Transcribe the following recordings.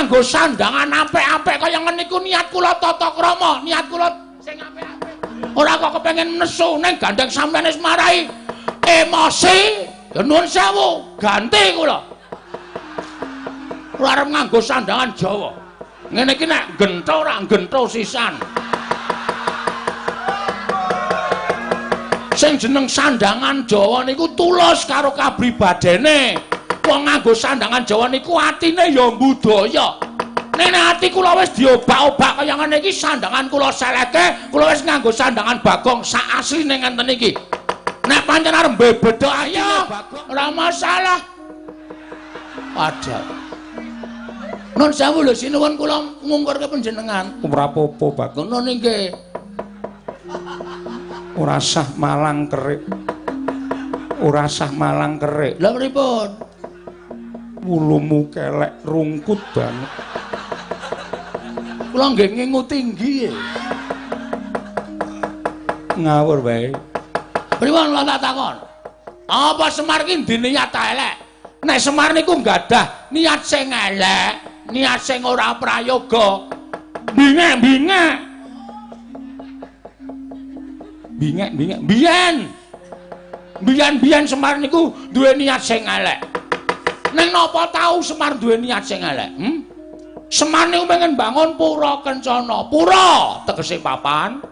nganggo sandangan apik-apik kaya ngene iku niat kula tata krama, niat kula sing apik-apik. Ora kok kepengin nesu ning gandeng sampeyan wis marai emosi, ya nuwun sewu, ganti kula. Ora arep nganggo sandangan Jawa. Ngene iki nek gentho ora gentho sisan. Sing jeneng sandangan Jawa niku tulus karo kapribadene. Wong nganggo sandangan Jawa niku atine ya budaya. Nek ati kula wis diobak-obak kaya ngene iki sandangan kula seleke, kula wis nganggo sandangan Bagong sak asline ngenten iki. Nek pancen arep mbebedha ayo, ora masalah. Waduh. Nun sewu lho sinuwun kula ngungkurke panjenengan. Ora apa-apa, Bagong. Ngono nggih. Ora sah malang kerik. Ora sah malang kerik. Lha pripun? Wulumu kelek rungkut banget. Kula nggih ngingu tinggi. Ngawur wae. Pripun kula tak takon? Apa Semar ki ndiniat elek? Nek Semar niku nggadah niat sing elek, niat sing ora prayoga. Bingek-bingek. Bingek-bingek. Biyen. Biyen-biyen Semar niku duwe niat sing elek. Ning napa tau Semar duwe niat sing elek? Semar niku pengen bangun pura kencana. Pura tegese papan.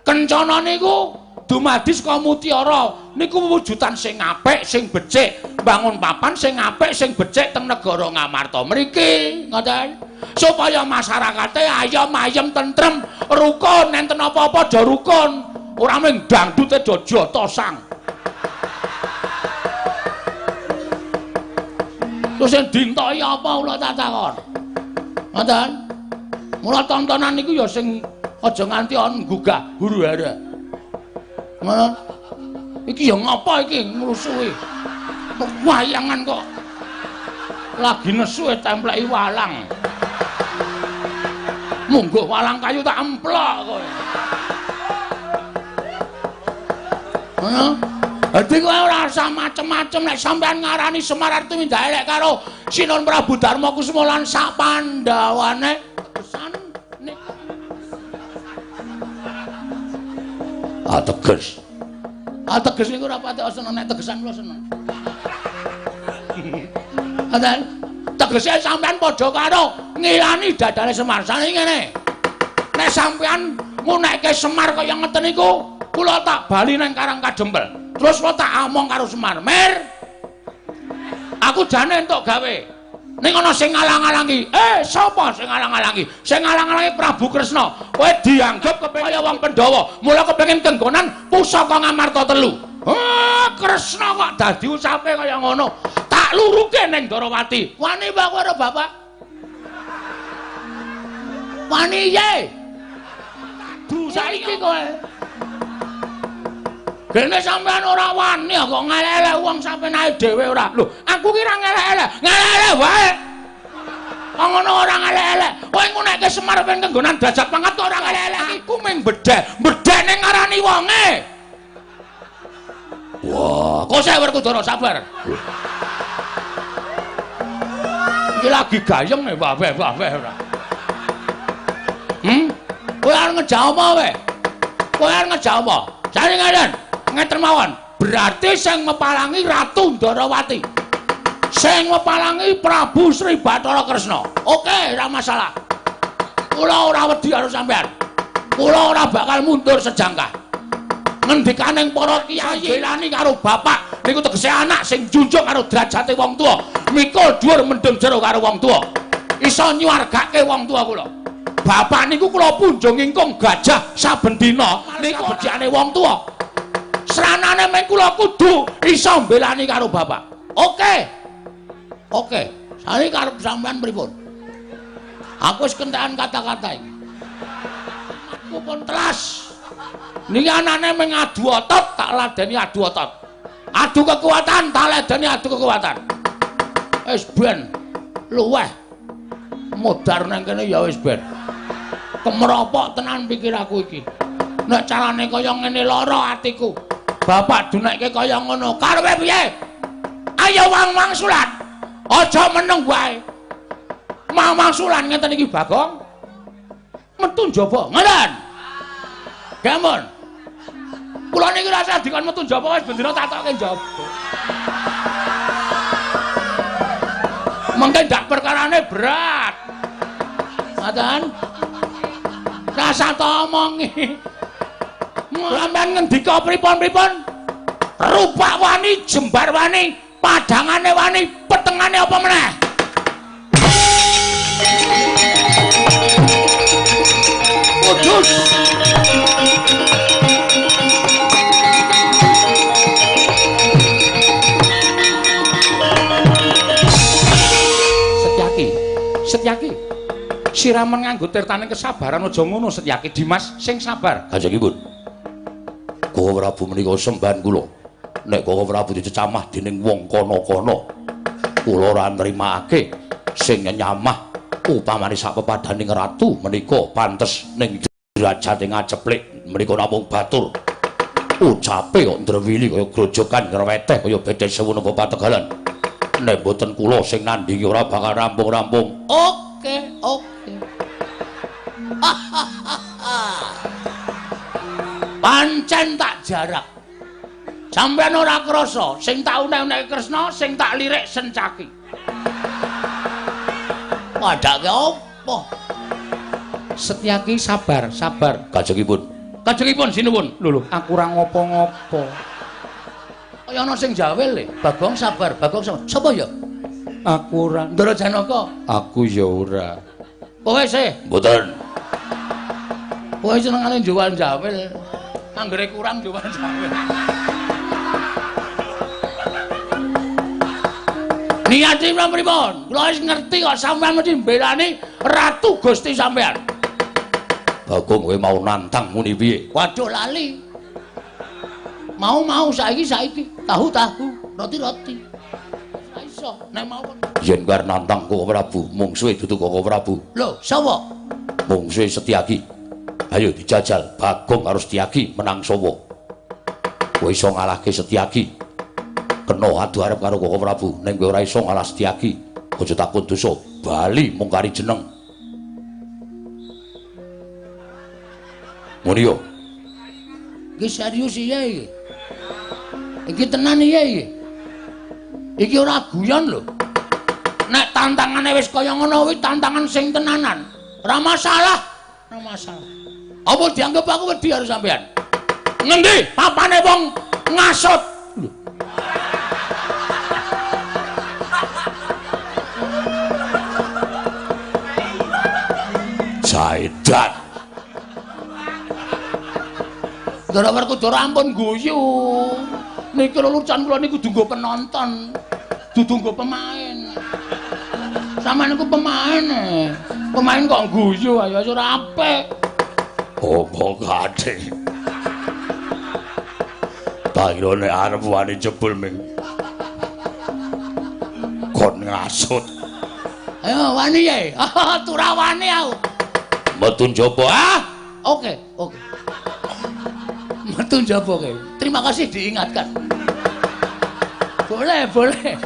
Kencana niku dumadi saka mutiara. Niku wujudan sing apik, sing becik. Bangun papan sing apik, sing becik teng negara Ngamarta mriki, ngoten. Supaya masyarakate ayom ayem tentrem, rukun, enten apa-apa do rukun. Ora mung dangdute do jotosang. Terus sing dintoki apa kula tak takon. Ngoten. Mula tontonan niku ya sing aja nganti ana nggugah huru-hara. Ngono. Iki ya ngapa iki ngrusuhi? Wayangan kok lagi nesu templeki walang. Mungguh walang kayu tak emplok kowe. Ngono. Dadi kowe ora usah macem-macem nek sampean ngarani Semar arep tumindak elek karo Sinuwun Prabu Darma Kusuma lan sak pandhawane tegesan nek ah teges. Ah teges niku ora patek seneng nek tegesan kula seneng. Ngoten. Tegese sampean padha karo ngilani dadane Semar. Sane ngene. Nek sampean ngunekke Semar kaya ngeten niku, kula tak bali nang Karang Kadempel. Terus kula tak among karo Semar. Mir. Aku jane entuk gawe. Ning ana sing ngalang-alangi. Sapa sing ngalang-alangi? Sing ngalang-alangi Prabu Kresna. Kowe dianggep kepengin kaya wong Pandhawa. Mula kepengin kenggonan pusaka Ngamarta telu. Kresna kok dadi ucape kaya ngono. Tak luruke ning Ndorowati. Wani apa kowe karo bapak? Wani ye. Du saiki kowe. Gene sampean ora wani kok ngelek-elek wong sampean dhewe ora. Lho, aku ki ora ngelek-elek, ngelek-elek wae. Kok ngono ora ngelek-elek. Kowe ngunekke Semar ben kenggonan derajat pangkat kok ora ngelek-elek. Iku mung bedhek, bedhek ning ngarani wonge. Wah, kok saya Werkudara sabar. Iki lagi gayeng nih, wah-wah ora. Kowe arep ngejak apa kowe? Kowe arep ngejak apa? Jare ngeten. Ngeten mawon. Berarti sing mepalangi Ratu Ndorowati. Sing mepalangi Prabu Sri Bathara Kresna. Oke, ora masalah. Kula ora wedi karo sampean. Kula ora bakal mundur sejangkah. Ngendikaning para kiai belani karo bapak niku tegese anak sing junjung karo derajate wong tuwa. Mikul dhuwur mendem jero karo wong tuwa. Iso nyuwargake wong tuwa kula. Bapak niku kula punjung ingkung gajah saben dina niku becikane wong tuwa. Sranane meng kula kudu iso mbelani karo bapak. Oke. Oke. Saiki karep sampean pripun? Aku wis kentekan kata-kata iki. Aku pun telas. Niki anane meng adu otot tak ladeni adu otot. Adu kekuatan tak ladeni adu kekuatan. Wis ben luweh. Modar nang kene ya wis ben. Kemropok tenan pikir aku iki. Nek carane kaya ngene lara atiku. Bapak dunekke kaya ngono. Karepe piye? Ayo wang-wang sulat. Aja meneng wae. Mamangsulan ngeten iki Bagong. Metu njaba. Ngoten. Gampun. Kula niki rasa dikon metu njaba wis bendina tak tokke njaba. Mengke ndak perkarane berat. Ngoten. Rasa to omongi. Sampeyan ngendika pripun-pripun? Rupak wani, jembar wani, padangane wani, petengane apa meneh? Kudus. Setyaki, Setyaki. Siramen nganggo tirtaning kesabaran aja ngono Setyaki. Dimas sing sabar. Kanjengipun. Koko Prabu menika sembahan kula. Nek Koko Prabu dicecamah dening wong kono-kono, kula ora nrimakake sing nyamah upamane sak pepadaning ratu menika pantes ning derajate ngaceplik menika namung batur. Ucape kok ndrewili kaya grojogan ngreweteh kaya bedhe sewu napa pategalan. Nek mboten kula sing nandhingi ora bakal rampung-rampung. Oke, oke. Pancen tak jarak. Sampeyan ora krasa, sing tak unek-uneke Kresna, sing tak lirik Sencaki. Padake apa? Setyaki sabar, sabar. Kajengipun. Kajengipun sinuwun. Lho lho, aku ora ngopo-ngopo. Kaya ana sing jawel le. Bagong sabar, Bagong sabar. Sapa ya? Aku ora. Ndara Janaka. Aku ya ora. Kowe sih? Mboten. Kowe senengane jual jawel. Anggere kurang jual jawel. Niate pripun? Kula wis ngerti kok sampeyan mesti mbelani Ratu Gusti sampeyan. Bagong kowe mau nantang muni piye? Waduh lali. Mau-mau saiki saiki, tahu-tahu, roti-roti. Ora iso nek mau yen kowe nantang Koko Prabu, mungsuhe dudu Koko Prabu. Lho, sapa? Mungsuhe Setyaki. Ayo dijajal Bagong karo Setyaki menang sapa? Kowe iso ngalahke Setyaki. Kena adu arep karo Koko Prabu, ning kowe ora iso ngalah Setyaki. Aja takon dosa, bali mung kari jeneng. Muni yo. Iki serius iya iki. Iki tenan iya iki. Iki ora guyon lho. Nek tantangane wis kaya ngono kuwi tantangan sing tenanan. Ora masalah, ora masalah. Apa dianggep aku wedi karo sampean? Ngendi papane wong ngasut? Lho. Jaidat. Ndara Werkudara ampun guyu. Niki lelucon kula niku kudu nggo penonton, dudu nggo pemain. Sampeyan niku pemain. Pemain kok guyu ayo ora apik. Omongane. Tak kira nek arep wani jebul ming kon ngasut. Ayo wani ye. Tura wani aku. Metu njaba ah. Oke, oke. Metu njaba kowe. Terima kasih diingatkan. Boleh, boleh.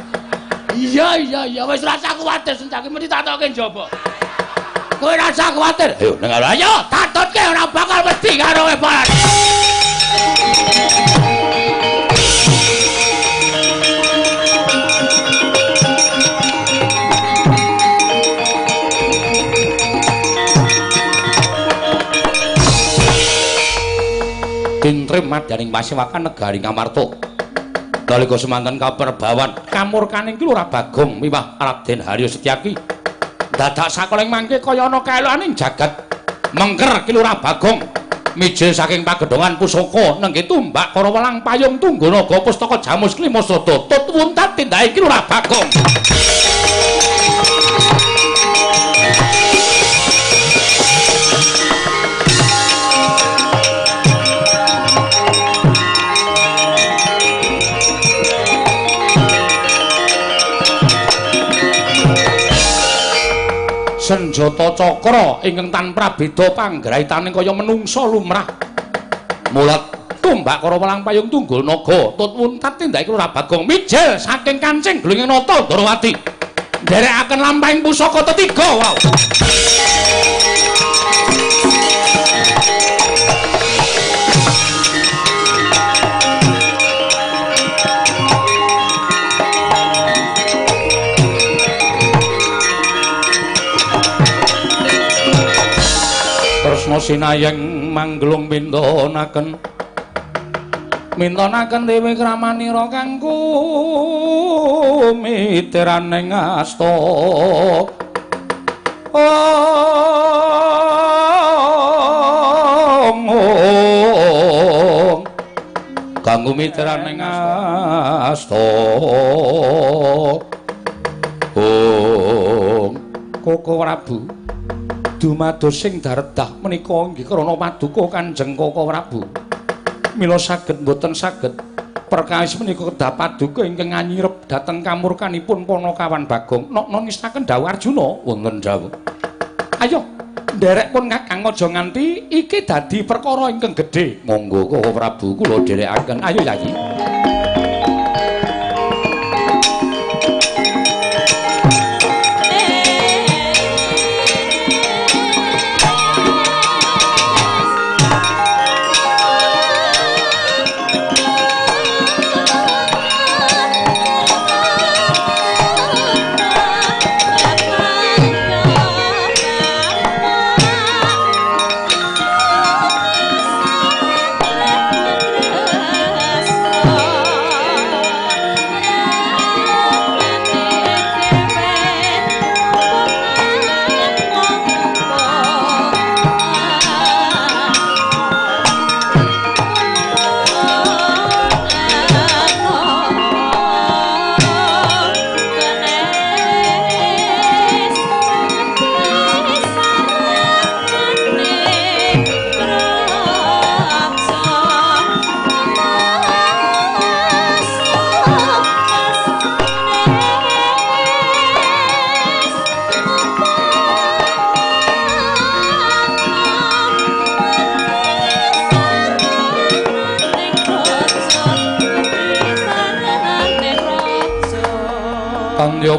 Iya, iya, iya. Wis rasa kuwatir Sencaki mesti tak tokke njaba. Kowe rasa kuwatir. Ayo nang ayo tatutke ora bakal wedi karo kowe, Pak. Tintrim madyaning pasewakan negari Ngamarta. Nalika semanten kaperbawan kamurkaning Ki Lurah Bagong miwah Raden Haryo Setyaki dadak sakoling mangke kaya ana kaeloaning jagat mengker Ki Lurah Bagong mijil saking pagedhongan pusaka nengge tumbak kara welang payung tunggu naga pustaka jamus klima sada tut wuntat tindake Ki Lurah Bagong. Senjata cakra ingkang tanpa beda panggraitane kaya menungsa lumrah. Mulat tumbak kara welang payung tunggul naga tut wuntat tindake Lurah Bagong mijil saking kancing glinging nata Ndrawati. Nderekaken lampahing pusaka tetiga wau. Kresna sinayeng manggelung mintonaken mintonaken dewi kramanira kanggo miteraning asta. Ong kanggo miteraning asta. Ong Koko Prabu dumados sing daredah menika inggih krana paduka Kanjeng Koko Prabu. Mila saged mboten saged perkawis menika kedah paduka ingkang nganyirep dhateng kamurkanipun Panakawan Bagong. Nokno ngestaken dawuh Arjuna wonten dawuh. Ayo nderek pun Kakang aja nganti iki dadi perkara ingkang gedhe. Monggo Koko Prabu kula dherekaken. Ayo Yayi.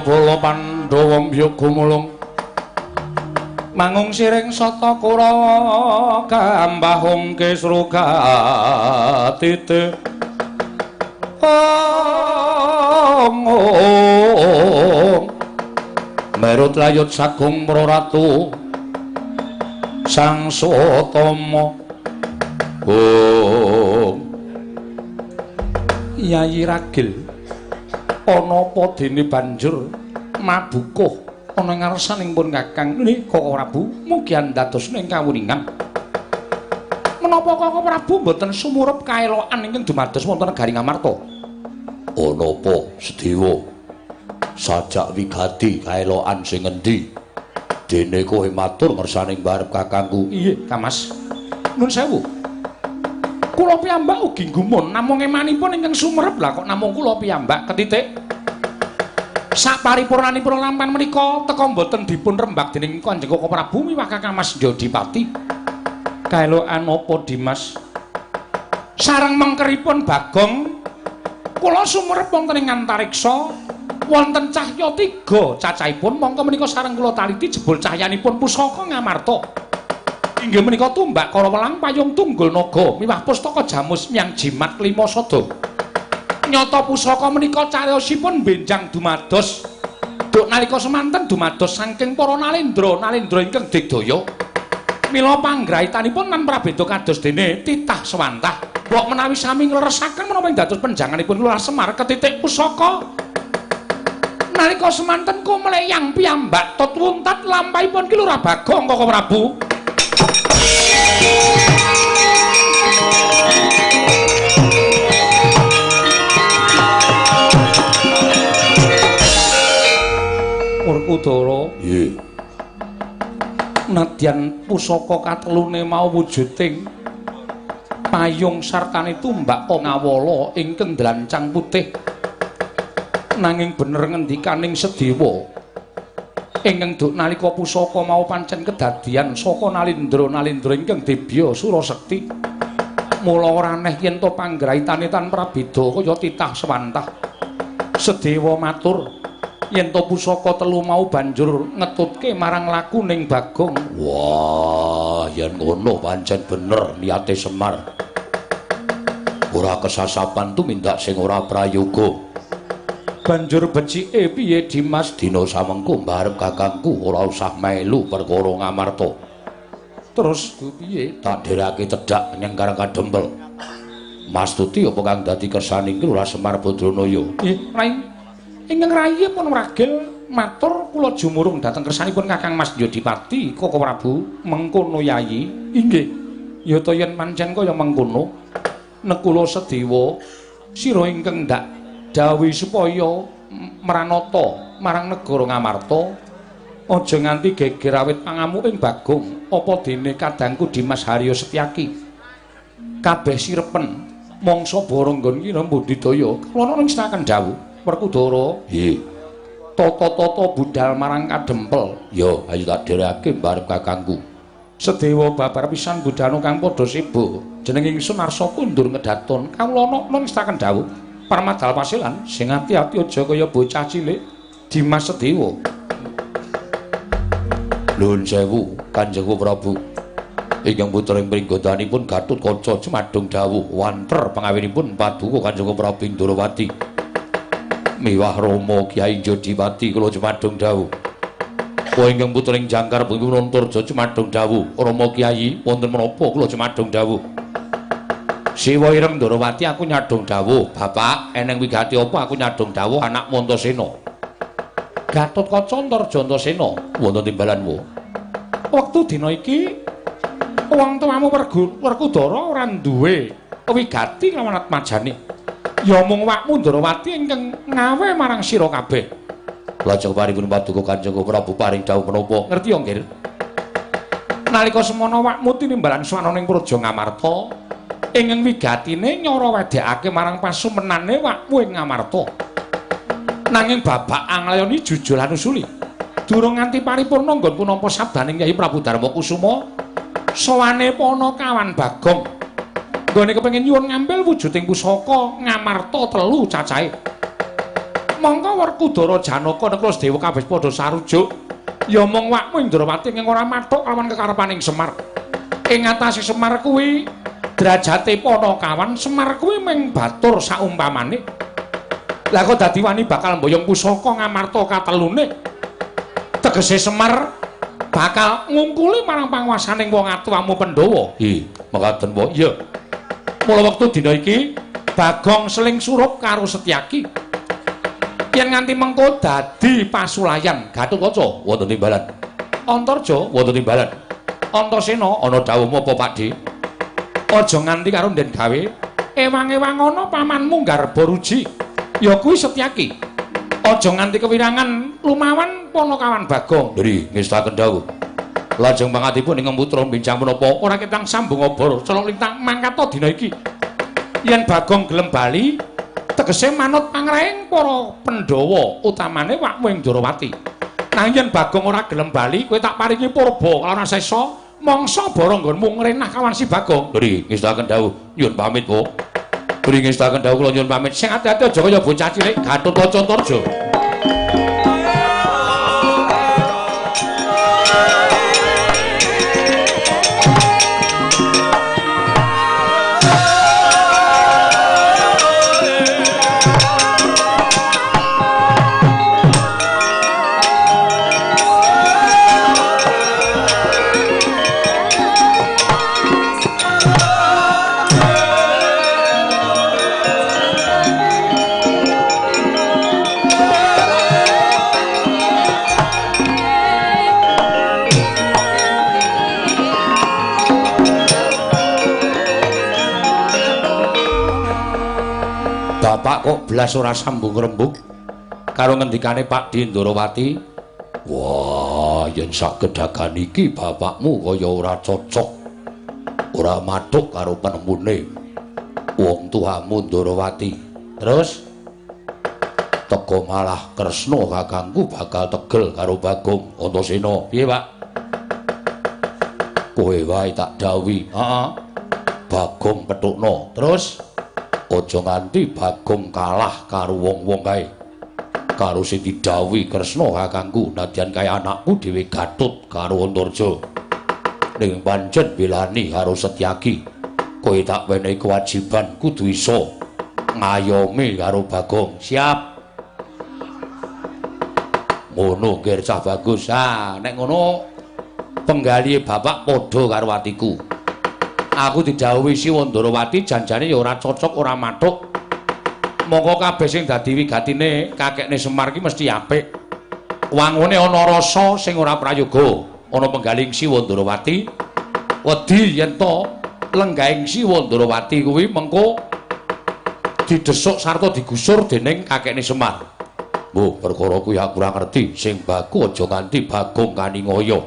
Bala Pandhawa mbyuk gumulung mangung siring sata Kurawa kambahung kisru katite. Ong merut layut sagung praratu Sang Sutama. Ong Yayi Ragil ana apa dene banjur mabukuh ana ngarsaning pun Kakang nggih Koko Prabu mugi andados ing kawuningan. Menapa Koko Prabu mboten sumurup kaelokan ingkang dumados wonten negari Ngamarta? Ana apa Sedewa? Sajak wigati kaelokan sing endi? Dene kowe matur ngersaning barep kakangku. Iya, Kamas. Nun sewu. Kula piyambak ugi gumun namung emanipun ingkang sumerep lah kok namung kula piyambak ketitik. Saparipurnanipun lampan menika teka mboten dipun rembag dening Kanjeng Koko Prabu miwah Kakang Mas Jodipati. Kaelokan apa Dimas? Sareng mengkeripun Bagong kula sumerep wonten ing antariksa wonten cahya tiga cacahipun mongko menika sareng kula taliti jebul cahyanipun pusaka Ngamarta. Inggih menika tumbak Karawelang payung tunggul naga miwah pustaka jamus miyang jimat lima sada. Nyata pusaka menika cariyosipun benjang dumados duk nalika semanten dumados saking para nalendra nalendra ingkang digdaya. Mila panggrahitanipun lan prabeda kados dene titah sewantah. Mbok menawi sami ngleresaken menapa ing dados penjanganipun Lurah Semar ketitik pusaka nalika semanten kumleyang piyambak tut wuntat lampahipun Ki Lurah Bagong Koko Prabu. Werkudara, nggih. Nadyan pusaka katelune mau wujuding payung sartane tumbak ngawala ingkang dlancang putih. Nanging bener ngendikaning Sedewa ingkang duk nalika pusaka mau pancen kedadian saka nalindra-nalindra ingkang dibya Surasekti. Mula ora aneh yen to panggraitane tan prabeda kaya titah sewantah. Sedewa matur, Yen to pusaka telu mau banjur ngetutke marang lakuning Bagong. Wah, yen ngono pancen bener niate Semar. Ora kesasapan tumindak sing ora prayoga. Banjur becike piye Dimas? Dina samengko mbarep kakangku ora usah melu perkara Ngamarta. Terus piye? Tak dherake cedhak nyang Karang Kadempel. Mas Tuti apa kang dadi kersaning Lurah Semar Badranaya? Rai ingkang rayi pun ragil matur kula jumurung dhateng kersanipun Kakang Mas Yodipati Koko Prabu mengkono yayi. Inggih. Ya ta yen pancen kaya mengkono nekula sedewa sira ingkang ndak dawuhi supaya mranata marang negara Ngamarta aja nganti geger awit pangamuking Bagong apa dene kadangku Dimas Haryo Setyaki kabeh sirepen mangsa baranggon kira mbudidaya kula ning setaken dawuh Werkudara. Nggih. Tata-tata budal marang Kadempel. Ya, ayo tak dhereke mbarep kakangku. Sedewa babar pisan budalno kang padha sibuk. Jeneng ingsun arsa kundur ngedaton. Kawula ana ngestaken dawuh. Parmadal pasilan sing ati-ati aja kaya bocah cilik Dimas Sedewa. Nuwun sewu Kanjeng Prabu. Ingkang putra ing pringgodanipun Gatotkaca jumadung dawuh wanter pangawinipun paduka Kanjeng Prabu Ndorowati. Miwah Rama Kyai Jodipati kula jumadung dawuh. Wa ingkang putra ing Jangkar bumi Antarja jumadung dawuh. Rama Kyai wonten menapa kula jumadung dawuh. Siwa ireng Ndorowati aku nyadong dawuh. Bapak eneng wigati apa aku nyadong dawuh anakmu Antasena. Gatotkaca Antarja Antasena wonten timbalanmu. Wektu dina iki wong tuamu Werkudara ora duwe wigati lawan atmajane. Ya mung wakmu Ndorowati ingkang ngawe marang sira kabeh. Lajeng paripun paduka Kanjeng Prabu paring dawuh menapa? Ngerti ya, Nggir? Nalika semono wakmu tinimbalan swana ning Praja Ngamarta, ingkang wigatine nyara wedhekake marang pasumenane wakmu ing Ngamarta. Nanging babak anglayoni jujur lan usuli. Durung nganti paripurna nggonku nampa sabdaning Kyai Prabu Darma Kusuma, sowane Panakawan Bagong. Nggone kepengin nyuwun ngambil wujuding pusaka Ngamarta telu cacahe. Mongko Werkudara Janaka Nekla Sedewa kabeh padha sarujuk. Ya mung wakmu Indrawati ing ora mathuk lawan kekarepaning Semar. Ing atase Semar kuwi derajate Panakawan, Semar kuwi mung batur saumpamane. Lah kok dadi wani bakal mboyong pusaka Ngamarta katelune. Tegese Semar bakal ngungkuli marang panguwasaning wong atuwamu Pandhawa. Hi, mekaten wae. Iya. Mula wektu dina iki Bagong seling surup karo Setyaki. Yen nganti mengko dadi pasulayan Gatotkaca wonten timbalan. Antarja wonten timbalan. Antasena ana dawuhmu apa Pakdhe? Aja nganti karo nden gawe ewang-ewang ana pamanmu Garba Ruji. Ya kuwi Setyaki. Aja nganti kewirangan lumawan Panakawan Bagong. Nggih, ngestaken dawuh. Lajeng pangatipun ingkang putra bincang menapa ora ketang sambung obor celok lintang mangkata dina iki. Yen Bagong gelem bali tegese manut pangraing para Pandhawa utamane wakmu ing Ndorowati. Nanging yen Bagong ora gelem bali kowe tak paringi purba lan sesa mangsa bara nggonmu ngrenah kawan si Bagong. Nggih, ngestaken dawuh. Nyuwun pamit, Pak. Nggih, ngestaken dawuh kula nyuwun pamit. Sing ati-ati aja kaya bocah cilik Gatotkaca Antarja. Bapak kok blas ora sambung rembug karo ngendikane Pak Ndorowati. Wah, yen sak gedagan iki bapakmu kaya ora cocok, ora mathuk karo penemune wong tuamu Ndorowati. Terus teko malah Kresna kakangku bakal tegel karo Bagong Antasena. Piye, Pak? Kowe wae tak dawuhi. Heeh. Bagong petukno. Terus aja nganti Bagong kalah karo wong-wong kae. Karo sing didhawuhi Kresna kakangku nadyan kaya anakku dhewe Gatut karo Antarja. Ning pancen belani karo Setyaki, kowe tak wenehi kewajiban kudu iso ngayomi karo Bagong. Siap. Ngono ngger cah bagus. Ah, nek ngono penggalihe bapak padha karo atiku. Aku didhawuhi Siwa Ndarawati janjane ya ora cocok ora mathuk. Mongko kabeh sing dadi wigatine kakekne Semar ki mesti apik. Wangune ana rasa sing ora prayoga. Ana penggaling Siwa Ndarawati wedi yen to lenggahing Siwa Ndarawati kuwi mengko didesuk sarta digusur dening kakekne Semar. Mbuh, perkara kuwi aku ora ngerti. Sing baku aja nganti Bagong kaningaya.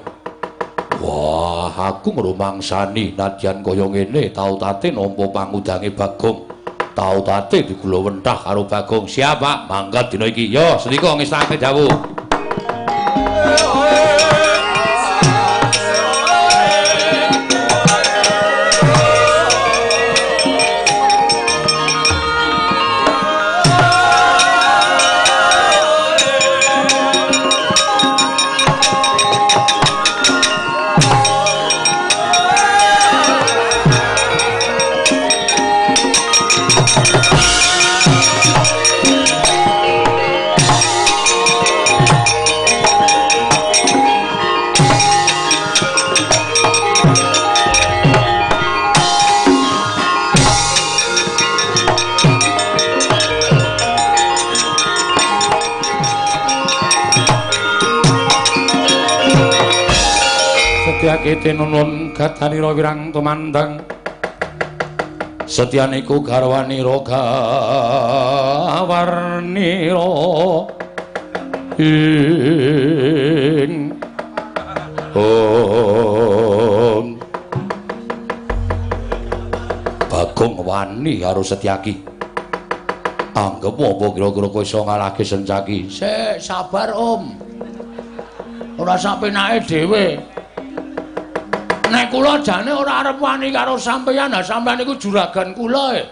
Wah, aku ngrumangsani nadyan kaya ngene tau tate nampa pangudange Bagong. Tau tate digula wentah karo Bagong. Siap, Pak. Mangkat dina iki. Yo, sendika ngestake dawuh. Setyaki tinunun gadanira wirang tumandang Setyaniku garwanira gawarnira ing ong. Bagong wani karo Setyaki. Anggep apa kira-kira kowe iso ngalahke Sencaki? Sik, sabar, Om. Ora sak penake dhewe. Nek kula jane ora arep wani karo sampeyan, ha sampeyan niku juragan kula e.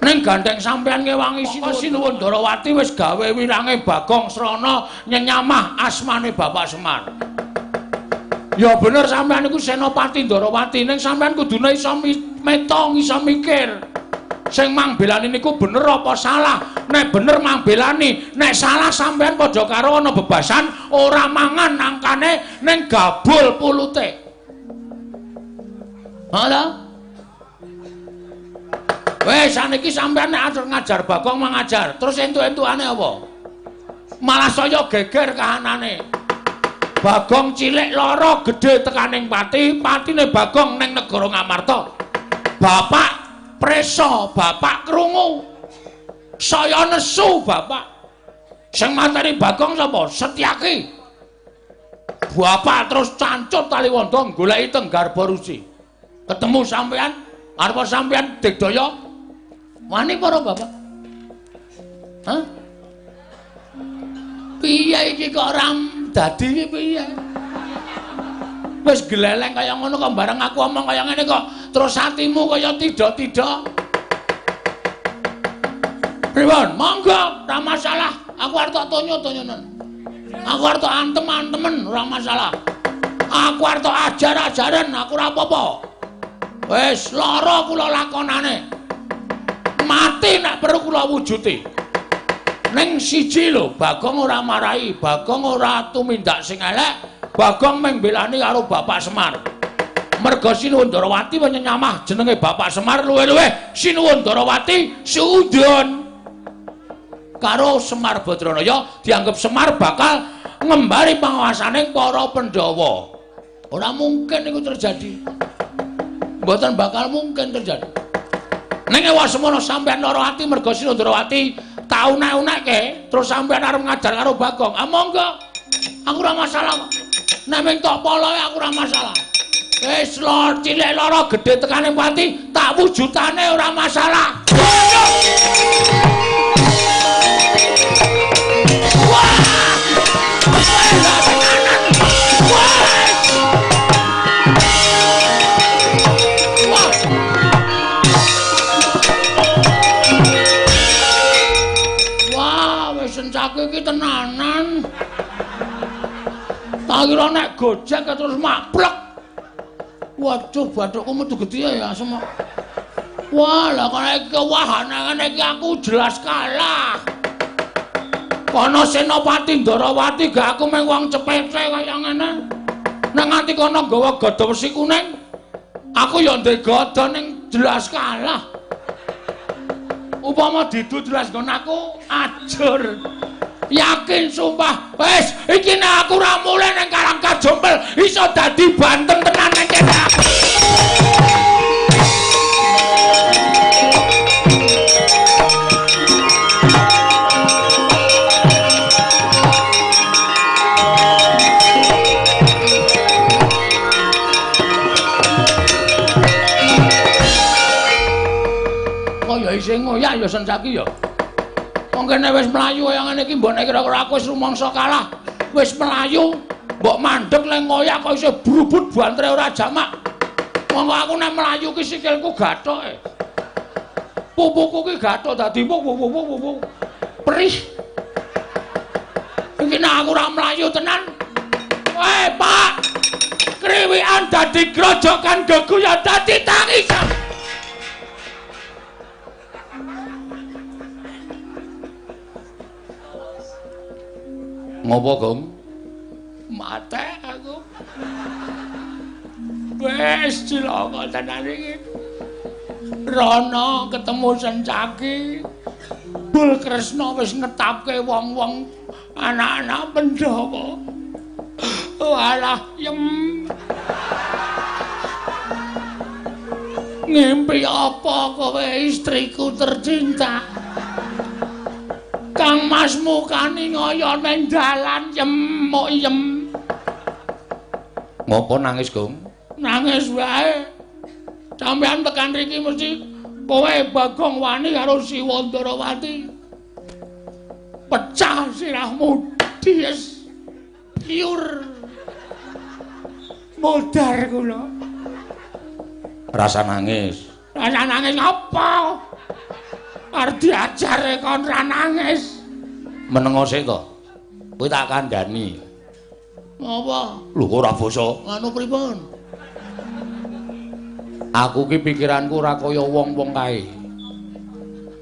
Ning gandeng sampeyan ngewangi Sinuwun Ndarawati wis gawe wirange Bagong srana nyenyamah asmane Bapak Semar. Ya bener sampeyan niku Senopati Ndarawati, ning sampeyan kudune iso metong, iso mikir. Sing mangbelani niku bener apa salah? Nek bener mangbelani, nek salah sampeyan padha karo ana bebasan ora mangan angkane ning gabul pulute. Halo? Wes saniki sampeyan nek arep ngajar Bagong mangajar, terus entuk-entukane apa? Malah saya geger kahanane. Bagong cilik lara gedhe tekaning pati, patine Bagong ning negara Ngamarta. Bapak preso, bapak krungu. Saya nesu bapak. Sing mateni Bagong sapa? Setyaki. Bapak terus cancut taliwondo goleki teng Garba Ruci. Ketemu sampean, arep sampean digdaya wani para bapak. Hah? Piye iki kok ora dadi iki piye? Wis gleleng kaya ngono kok bareng aku omong kaya ngene kok terus atimu kaya tidak-tidak. Pripun? Monggo, ora masalah. Aku arep tok tonyo-tonyonen. Aku arep tok antem-antemen, ora masalah. Aku arep tok ajar-ajaren, aku ora apa-apa. Wis lara kula lakonane. Mati nek perlu kula wujuti. Ning siji lho, Bagong ora marahi, Bagong ora tumindak sing elek, Bagong mung mbelani karo Bapak Semar. Merga Sinuwun Ndarawati wis nyamah jenenge Bapak Semar luwih-luwih Sinuwun Ndarawati suudon karo Semar Badranaya dianggep Semar bakal ngembari panguasane para Pandhawa. Ora mungkin iku terjadi. Mboten bakal mungkin terjadi. Ning ewa semono sampeyan lara ati merga Sinuwun Ndarawati tak unek-unekke terus sampeyan arep ngajar karo Bagong. Ah monggo. Aku ora masalah. Nek mung tok poloe aku ora masalah. Wis lor cilik lara gedhe tekane pati tak wujudane ora masalah. Wah! Sencaki iki tenanan. Tak kira nek gojek terus maplek. Waduh, bathukku metu gedhe ya asem. Wah, lah kok iki wahana ngene iki aku jelas kalah. Kono Senopati Ndarawati gak aku mung wong cepete kaya ngene. Nek nganti kono nggawa gada wesi kuning, aku ya ndek gada ning jelas kalah. Upama didu jelas nggon aku ajur. Yakin sumpah, wis iki nek aku ora mulih ning Karang Kajompel iso dadi banten tenan nang kene. Kaya isih ngoyak ya Sencaki ya. Wong kene wis mlayu kaya ngene iki mbok nek kira-kira aku wis rumangsa kalah, wis mlayu, mbok mandeg le ngoyak kok isih brubut bantere ora jamak. Monggo aku nek mlayu ki sikilku gathoke. Pupuku ki gathok dadi wuh. Perih. Iki nek aku ora mlayu tenan. Weh, Pak. Kriwikan dadi grojokan geguyon dadi tangisan. Ngopo, Gong? Mate aku. Wes cilaka tenan iki. Rono ketemu Sencaki. Bul Kresna wis ngetapke wong-wong anak-anak Pandhawa. Walah, yem. Ngimpi apa kowe istriku tercinta? Kang Mas mukani ngoyo nang dalan yemuk yem. Ngopo nangis, Gong? Nangis wae. Sampeyan tekan riki mesti kowe Bagong wani karo Siwa Ndarawati. Pecah sirahmu dies. Piur. Modar kula. Rasa nangis. Rasa nangis apa? Arep diajare kon ra nangis. Menengo sik to. Kowe tak kandhani. Apa? Lho kok ora basa? Anu pripun? Aku ki pikiranku ora kaya wong-wong kae.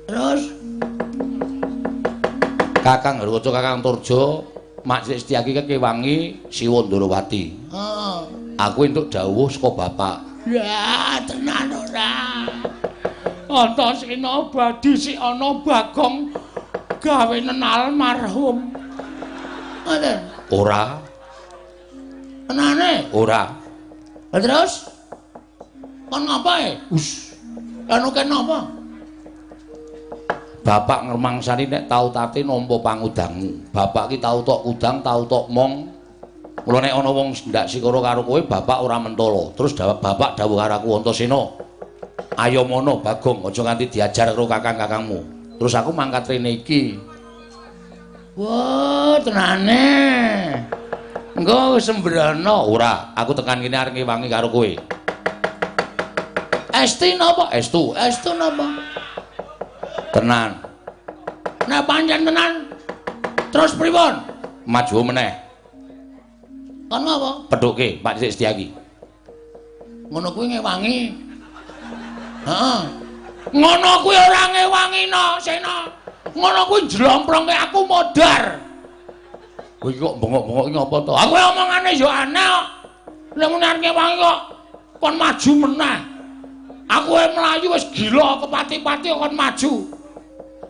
Terus Kakang Harwoco, Kakang Turjo, Mak Cilik Setyaki kewangi Siwa Ndarawati. Heeh. Aku entuk dawuh saka bapak. Ya, tenan ora. Antasena badi si ana Bagong gawe almarhum. Ngoten. Ora. Tenane? Ora. Lah terus kon ngapae? Us. Anu ken apa? Bapak ngremangsani nek tau tate nampa pangudangmu. Bapak ki tau tok udang, tau tok mong. Mula nek ana wong ndak sikara karo kowe, bapak ora mentala. Terus bapak dawuh karo aku, Antasena, ayo mono Bagong, aja nganti diajar karo kakang-kakangmu. Terus aku mangkat rene iki. Wah, tenane. Engko sembrono. Ora, aku tekan kene arep ngewangi karo kowe. Esti napa? Estu. Estu napa? Tenan. Nek pancen tenan, terus pripun? Maju meneh. Kon apa? Pethuke Pak Cilik Setyaki. Ngono kuwi ngewangi. Heeh. Ngono kuwi ora ngewangi no, Sena. Ngono kuwi njlomprongke aku modar. Kowe iki kok bengok-bengok iki ngapa to? Aku omongane ya aneh kok. Nek muni arep ngewangi kok kon maju meneh. Aku mlayu wis gila kepati-pati kon maju.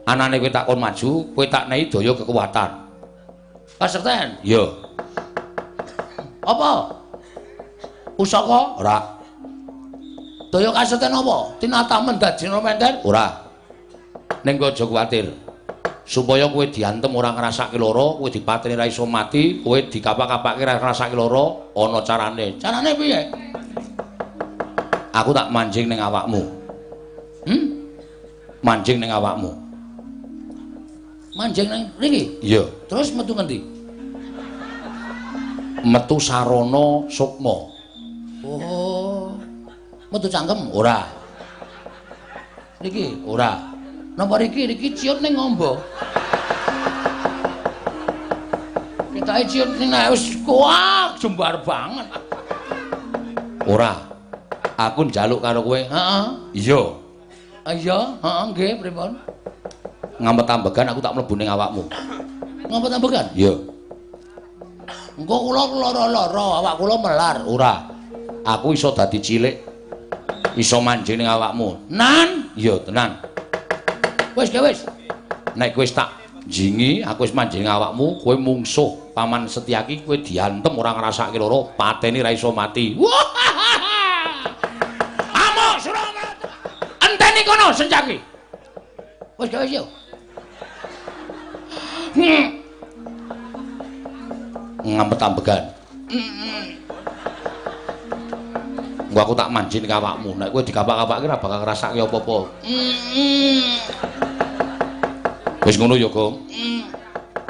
Anane kowe tak kon maju, kowe tak nehi daya kekuatan. Kasekten? Iya. Apa? Pusaka? Ora. Daya kasekten apa? Tinatamen dajina menter? Ora. Ning aja kuwatir. Supaya kowe diantem ora ngrasake lara, kowe dipateni ra iso mati, kowe dikapak-kapake ra ngrasake lara, ana carane. Carane piye? Aku tak manjing ning awakmu. Manjing ning awakmu. Manjing ning mriki? Iya. Terus metu ngendi? Metu sarana sukma. Oh. Metu cangkem? Ora. Niki? Ora. Napa riki? Riki ciut ning ngombo. Ketoke ciut nek wis kuah jembar banget. Ora. Aku njaluk karo kowe. Heeh. Iya. Iya, heeh nggih pripun? Ngampet ambegan aku tak mlebu ning awakmu. Ngampet ambegan? Iya. Engko kula lara-lara, awak kula melar. Ora. Aku iso dadi cilik. Iso manjing ning awakmu. Nan? Iya, tenan. Wis, wis. Nek kowe wis tak jingi, aku wis manjing awakmu, kowe mungsuh Paman Setyaki, kowe diantem ora ngrasake lara, pateni ra iso mati. Wah! Amuk Suramarta. Enteni kono Setyaki. Wis, wis yo. Ngampet ambegan. Engko aku tak manjing ning awakmu. Nek kowe dikapak-kapake ora bakal ngrasake apa-apa. Wis ngono ya, Gong.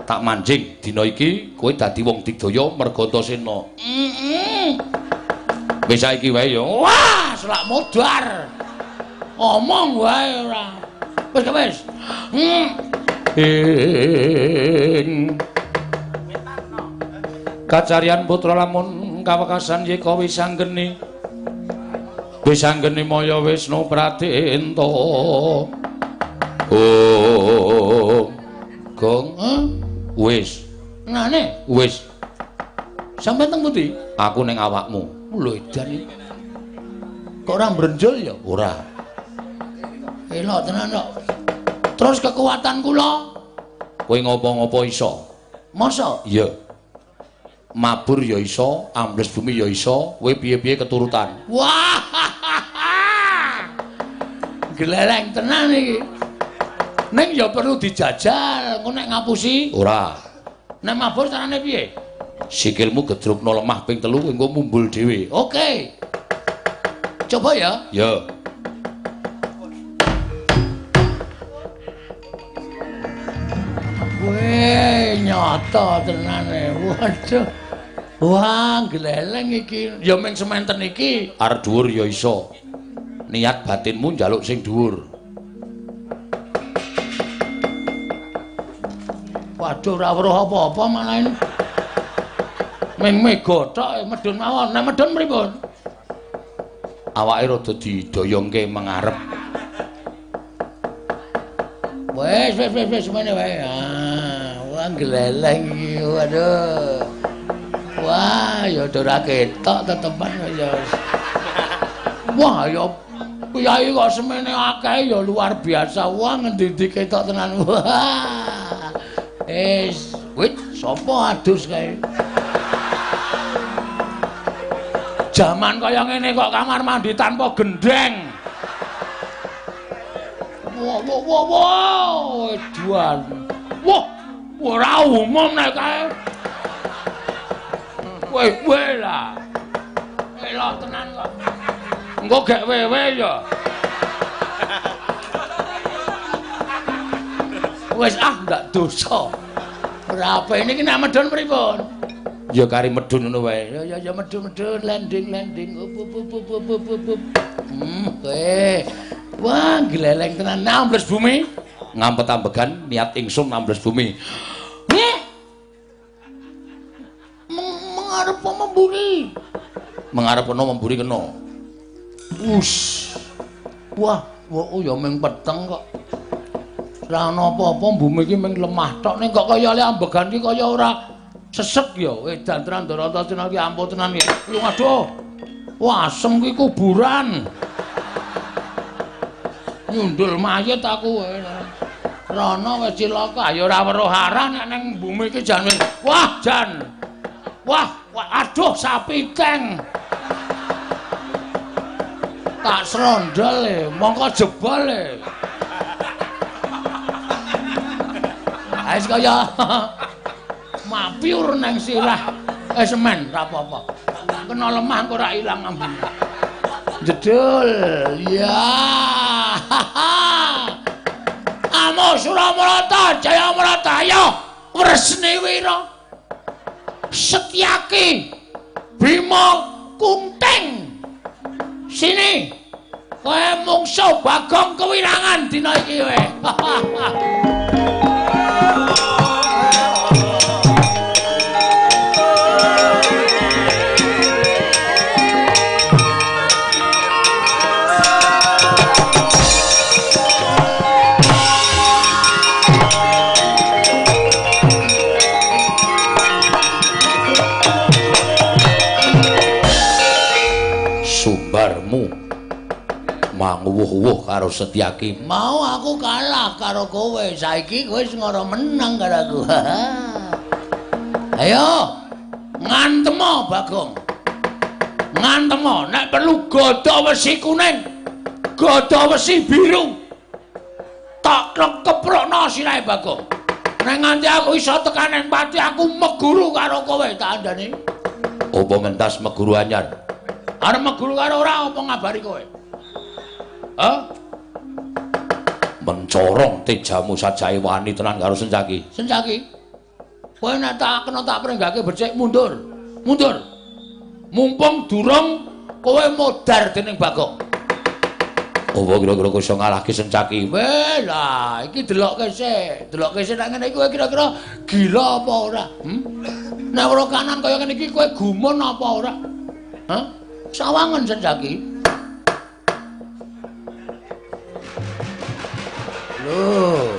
Tak manjing dina iki kowe dadi wong digdaya merga Antasena. Wis saiki wae ya. Wah, selak modar. Omong wae ora. Wis wis. Ing kacarian putra lamun kawekasan yeka wis anggeni. Wis anggeni maya Wisnu Pradenta. Oh, Gong, wis. Nane? Wis. Sampeyan teng pundi? Aku ning awakmu. Lho edan iki. Kok ora mbrenjol ya? Ora. Elok tenan kok. Terus kekuatan kula? Kowe ngopo-ngopo iso? Masa? Iya. Mabur ya iso, ambles bumi ya iso, kowe piye-piye keturutan. Wah. Gleleng tenan iki. Ning ya perlu dijajal, engko nek ngapusi? Ora. Nek mabur carane piye? Sikilmu gedrukno lemah ping 3 engko mumbul dhewe. Oke. Coba ya. Ya. Weh, nyata tenane. Waduh. Wah, gleleng iki. Ya ming sementen iki. Arep dhuwur ya iso. Niat batinmu njaluk sing dhuwur. Waduh, ora weruh apa-apa malah ini. Ming mega tok medhun mawon. Nek medhun pripun? Awake rada didoyongke mengarep. Wes wes wes wes semene wae. Ah, wah gleleng iki. Waduh. Wah, ya ora ketok tetepan ya. Wah, ya piyai kok semene akeh ya luar biasa. Wah, ngendi-endi ketok tenan. Wah. Wis, wit sapa adus kae? Jaman kaya ngene kok kamar mandi tanpa gendeng. Wah, wah, wah, wah, edan. Wah, ora umum nek kae. Weh, weh lah. Elok tenan kok. Engko gek wewe ya. Wis ah ndak dosa. Ora apa ini nek medhun pripun? Ya kari medhun ngono wae. Ya ya ya medhun-medhun landing landing up up up up up up. Kowe. Wah, gleleng tenan ambles bumi. Ngampet ambegan niat ingsun ambles bumi. Mengarep memburi. Mengarep kena memburi kena. Us. Wah, wah ya ming peteng kok. Ora ana apa-apa bumi iki ming lemah tok ning kok kaya le ambegan iki kaya ora sesek ya. Edan tenan Ndara iki ampuh tenan iki. Lho aduh. Wah, asem ki kuburan. Nyundul mayit aku. Rono wis cilaka ya ora weruh arah nek ning bumi iki jan wis. Wah, jan. Wah, wah aduh sapi teng. Tak srondol e, mongko jebol e. Wis kaya mapiur nang sirah. Semen ora apa-apa. Kena lemah kok ora ilang ambune. Jedul. Ya. Amo Suramarta Jayamarta ayo Wresni Wira. Setyaki Bima Kunting. Sini. Kowe mungsuh Bagong kewirangan dina iki kowe. Kuwuh karo Setyaki. Mau aku kalah karo kowe, saiki kowe wis ngoro menang karo aku. Ayo, ngantemo Bagong. Ngantemo, nek perlu gada wesi kuning, gada wesi biru. Tak keprokno sirahe Bagong. Nek nganti aku iso tekan ning pati aku meguru karo kowe, tak andani. Apa mentas meguru anyar? Arep meguru karo ora apa ngabari kowe? Hah? Mencorong tejamu sajae wani tenan karo Sencaki. Sencaki. Kowe nek tak kena tak prenggake becik mundur. Mundur. Mumpung durung kowe modar dening Bagong. Apa kira-kira kowe iso ngalahke Sencaki? Weh lah, iki delokke sik. Delokke sik nek ngene iki kowe kira-kira gila apa ora? Nek ora kanan kaya ngene iki kowe gumun apa ora? Hah? Sawangen Sencaki. Loh,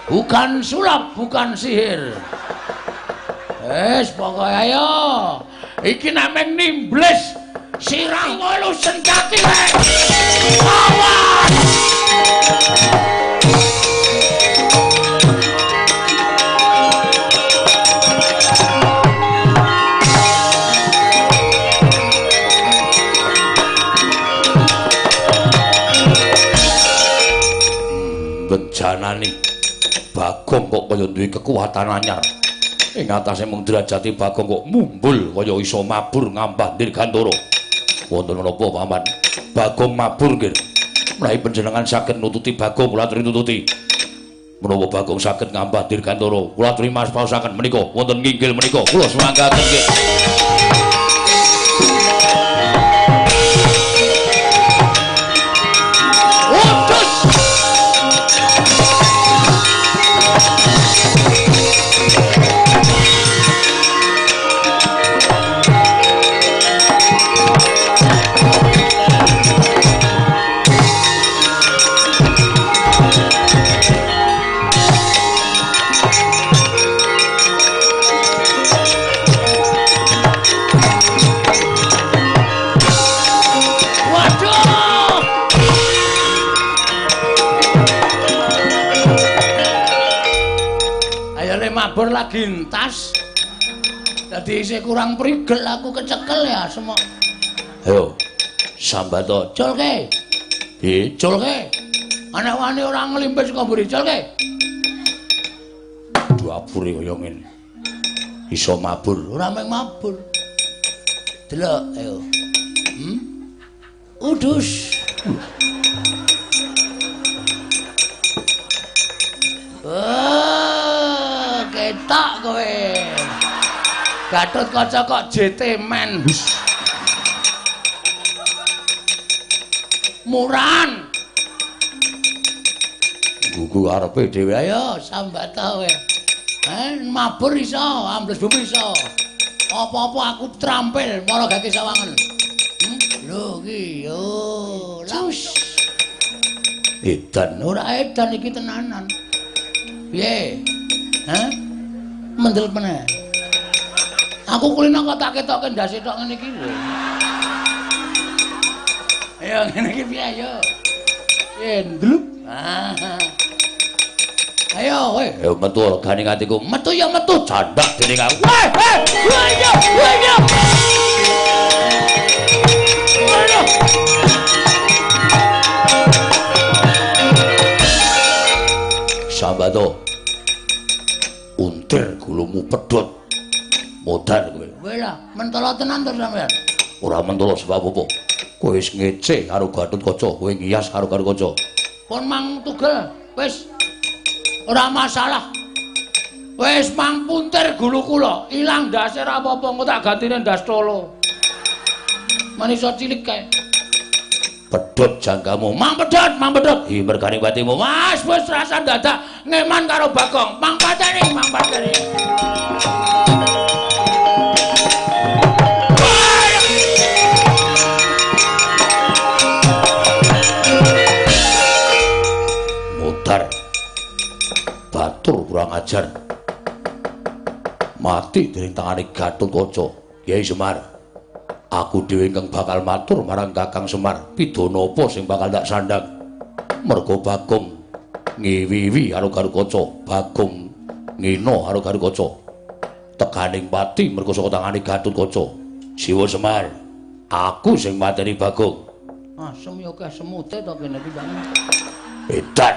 bukan sulap, bukan sihir. Wes pokoke ayo. Iki nek meng nimbles sirah ngono Sencaki wae. Awas. Bejanane Bagong kok kaya duwe kekuatan anyar. Ing atase mung derajate Bagong kok mumbul kaya iso mabur ngambah Dirgantara. Wonten menapa Paman? Bagong mabur nggih. Menawi panjenengan saged nututi Bagong kula aturi nututi. Menawa Bagong saged ngambah Dirgantara, kula aturi maspaosaken menika wonten nginggil menika kula sumanggaken nggih. Mabur lagi entas. Dadi isih kurang prigel aku kecekel ya semok. Ayo sambato culke. Piye culke? Anak wani ora nglimpis kok mburi culke. Duapure kaya ngene. Iso mabur, ora mung mabur. Delok ayo. Udus. Oh, ketok kowe. Gatot Kaca kok JT men. Murahan. Gugu arepe dhewe. Ayo sambat ta kowe. Mabur iso, ambles bumi iso. Apa-apa aku trampil mara gake sawangen. Lho iki yo. Cus. Edan ora edan iki tenanan. Piye? Hah? Mendel meneh. Aku kulino kok tak ketokke ndase tok ngene iki lho. Ayo ngene iki piye ayo. Piye ndlup. Ayo kowe. Ayo metu regane atiku. Metu ya metu candak dening aku. Weh, weh, ayo, ayo. Ayo. Sambato. Untir gulumu pedhot. Modar kowe. Kowe lah, mentolo tenan to sampean. Ora mentolo sebab apa? Kowe wis ngece karo Gatot Kaca, kowe ngiyas karo Gatot Kaca. Pun mang tugel, wis ora masalah. Wis mang puntir gulu kula, ilang ndase ora apa-apa, engko tak gantine ndas tolo. Manisa cilik kae. Pedhot janggamu. Mang pedhot, mang pedhot. Hi mergane patimu. Mas wis rasa dadak ngeman karo Bagong. Mang pateni, mang pateni. Modar. Batur kurang ajar. Mati dening tangane Gatot Kaca. Kyai Semar. Aku dhewe ingkang bakal matur marang Kakang Semar, pidana apa sing bakal tak sandhang? Mergo Bagong ngiwiwi karo Garukaca, Bagong ngina karo Garukaca. Teganing pati mergo saka tangane Gatotkaca. Siwa Semar, aku sing mateni Bagong. Asem ya akeh semute to kene iki, Bang. Edan.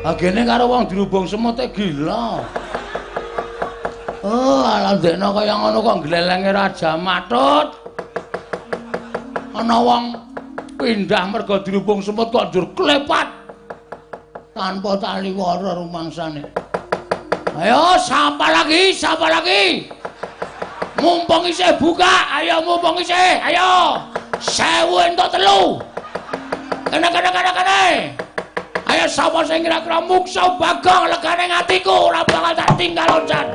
Agene karo wong dirubung semute gila. Oh, ala ndekno kaya ngono kok glelenge Raja Matut. Ana wong pindah mergo dirubung semut kok njur klepat. Tanpa tali wara rumangsane. Ayo, sapa lagi? Sapa lagi? Mumpung isih buka, ayo mumpung isih, ayo. 1000 entuk 3. Kene kene kene kene. Ayo sapa sing kira-kira muksa Bagong legane atiku ora bakal tak tinggal loncat.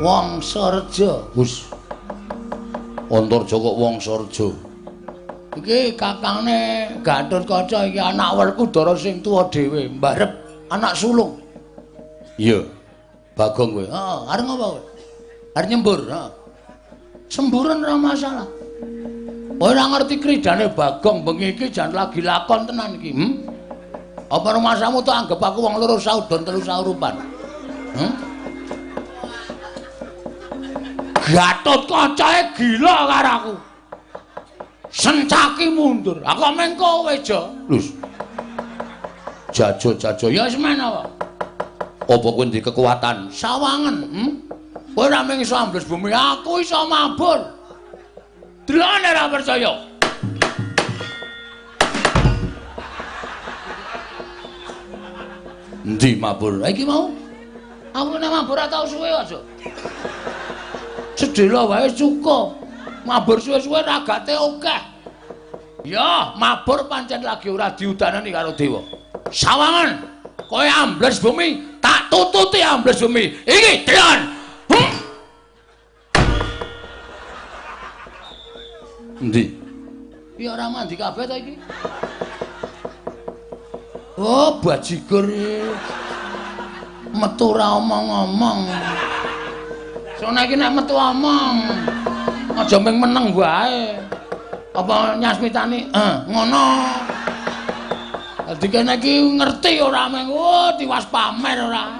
Wangsareja. Hus. Antarja kok Wangsareja. Iki kakangne Gatotkaca iki anak Werkudara sing tuwa dhewe, mbarep anak sulung. Iya. Bagong kowe. Heeh, arep ngopo kowe? Arep nyembur, heeh. Semburan ora masalah. Ora ngerti kridane Bagong bengi iki jan lagi lakon tenan iki, Apa rumasamu tok anggep aku wong loro saudon telu saurupan? Gatotkacae gila karo aku. Sencaki mundur. Aku meng kowe, Jo. Lus. Jajo-jajo. Ya wis men apa? Apa kowe ndek kekuatan? Sawangen, Kowe ora mung iso ambles bumi, aku iso mabur. Delokne ora percaya. Endi mabur? Iki mau. Aku nek mabur ora tau suwe aja. Sedhela wae cukup. Mabur suwe-suwe ragate akeh. Ya, mabur pancen lagi ora diudanani karo dewa. Sawangan, kowe ambles bumi, tak tututi ambles bumi. Iki delon. Endi? Ya ora mandi kabeh to iki. Oh, bajigur. Metu ora omong-omong. Soale iki nek metu omong. Aja mung meneng wae. Apa nyasmitani? Ngono. Dadi kene iki ngerti ora mung oh tiwas pamer ora.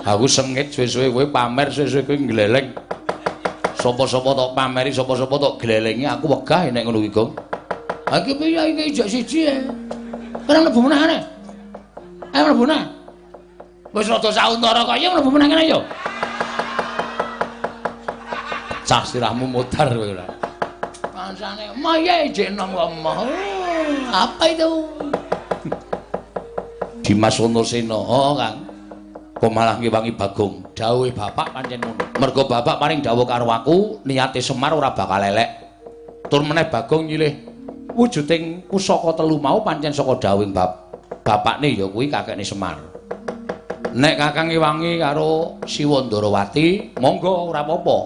Aku sengit suwe-suwe kowe pamer, suwe-suwe kowe ngleleng. Sapa-sapa tok pameri, sapa-sapa tok glelengi, aku wegah nek ngono kuwi, Gong. Ha iki piye iki ijek siji e. Kene mlebu meneh kene. Ayo mlebu meneh. Wis rada sauntara kaya mlebu meneh kene yo. Cah sirahmu modar kowe ora. Pancane maye ijek enom kok emoh. Apa itu? Dimas Antasena. Oh, Kang. Kok malah ngewangi Bagong. Dawuhe bapak pancen ngono. Mergo bapak paring dawuh karo aku, niate Semar ora bakal elek. Tur meneh Bagong nyilih wujuding pusaka telu mau pancen saka dawuhing bapakne ya kuwi kakekne Semar. Nek Kakang ngewangi karo Siwa Ndarawati, monggo ora apa-apa.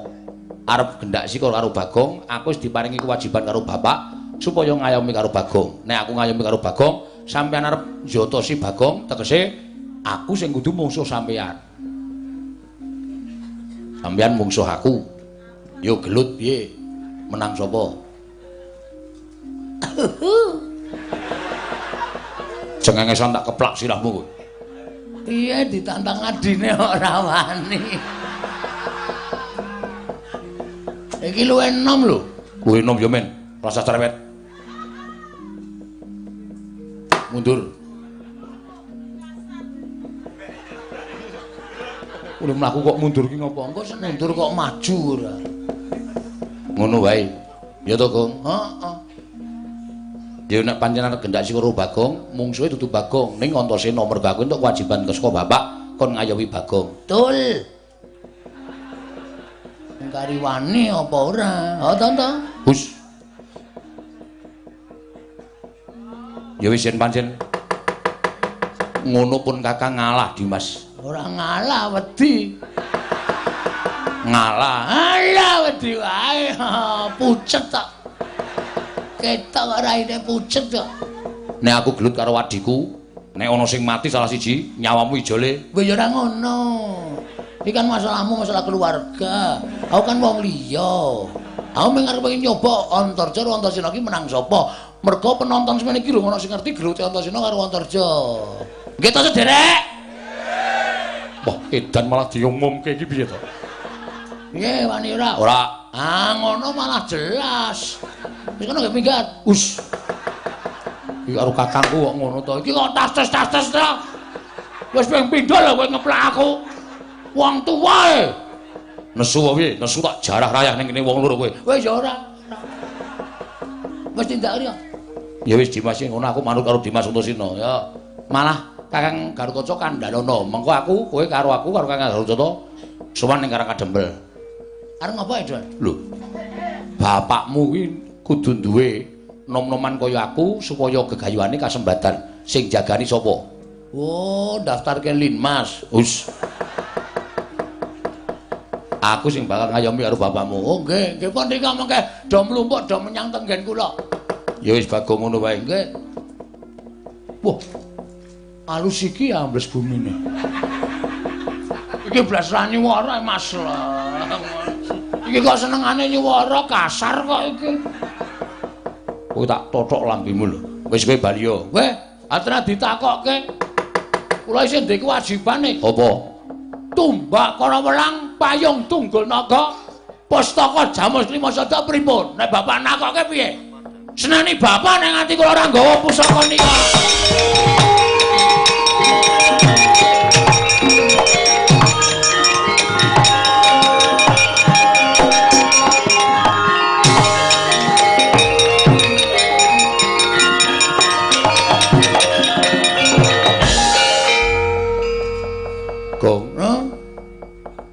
Arep gendak sikor karo Bagong, aku wis diparingi kewajiban karo bapak supaya ngayomi karo Bagong. Nek aku ngayomi karo Bagong, sampeyan arep njotosi Bagong, tegese aku sing kudu mungsuh sampeyan. Sampeyan mungsuh aku. Yo gelut piye? Menang sapa? Cengengesan tak keplak sirahmu kowe. Piye ditantang adine ora wani. Iki luwih enom lho. Luwih enom yo men, rasa cerewet. Mundur. Udah mlaku kok mundur ki ngopo? Engko mundur kok maju ora. Ngono wae. Ya to, Gong? Heeh. Ya nek pancen arep gendak si karo Bagong, mungsuhe dudu Bagong, ning Antasena mergo aku entuk kewajiban saka bapak kon ngayomi Bagong. Betul. Kari wani apa ora? Ha to to. Hus. Ya wis yen pancen ngono pun Kakang ngalah Dimas. Ora ngalah wedi. Ngalah. Alah wedi wae. Pucet tok. Ketok raine pucet kok. Nek aku gelut karo adhiku, nek ana sing mati salah siji, nyawamu ijole. Weh ya ora ngono. Iki kan masalahmu masalah keluarga. Aku kan wong liya. Aku mung arep pengen nyoba Antarja karo Antasena iki menang sapa? Mergo penonton semene iki lho ana sing ngerti gelute Antasena karo Antarja. Nggih to, Sederek? Wah, edan malah diumumke iki piye to? Nggih, wani ora? Ora. Ah, ngono malah jelas. Wis kono nggih minggat. Us. Iki karo kakangku kok ngono to. Iki kok tas-tas to. Wis ping pindho lho kowe ngeplak aku. Wong tuwa e. Nesu apa piye? Nesu tak jarah rayah ning kene wong loro kowe. Wis ya ora. Wis tindak ya. Ya wis Dimas ngono aku manut karo Dimas Antasena ya. Malah Kakang Garukaca kandhanono. Mengko aku kowe karo aku karo Kakang Garukaca sowan ning Karang Kadempel. Arep ngapa ya, Don? Lho. Bapakmu kuwi kudu duwe nom-noman kaya aku supaya gegayuhane kasembatan. Sing jagani sapa? Oh, daftarke Linmas. Hus. Aku sing bakal ngayomi karo bapakmu. Oh, nggih, nggih pun rika mengke do mlumpuk do menyang tenggen kula. Ya wis Bagong ngono wae. Nggih. Wah. Alus iki ambles bumine. Iki blas ra nyuwara Mas. Iki kok senengane nyuwara kasar kok iki. Kowe tak tothok lambimu lho. Wis kowe bali yo. Weh, atra ditakokke. Kula isih ndek kewajibane. Apa? Tumbak Karawelang payung tunggul naga pustaka Jamus Lima Sada pripun? Nek bapak nakokke piye? Seneni bapak nek nganti kula ora nggawa pusaka nika. Gong,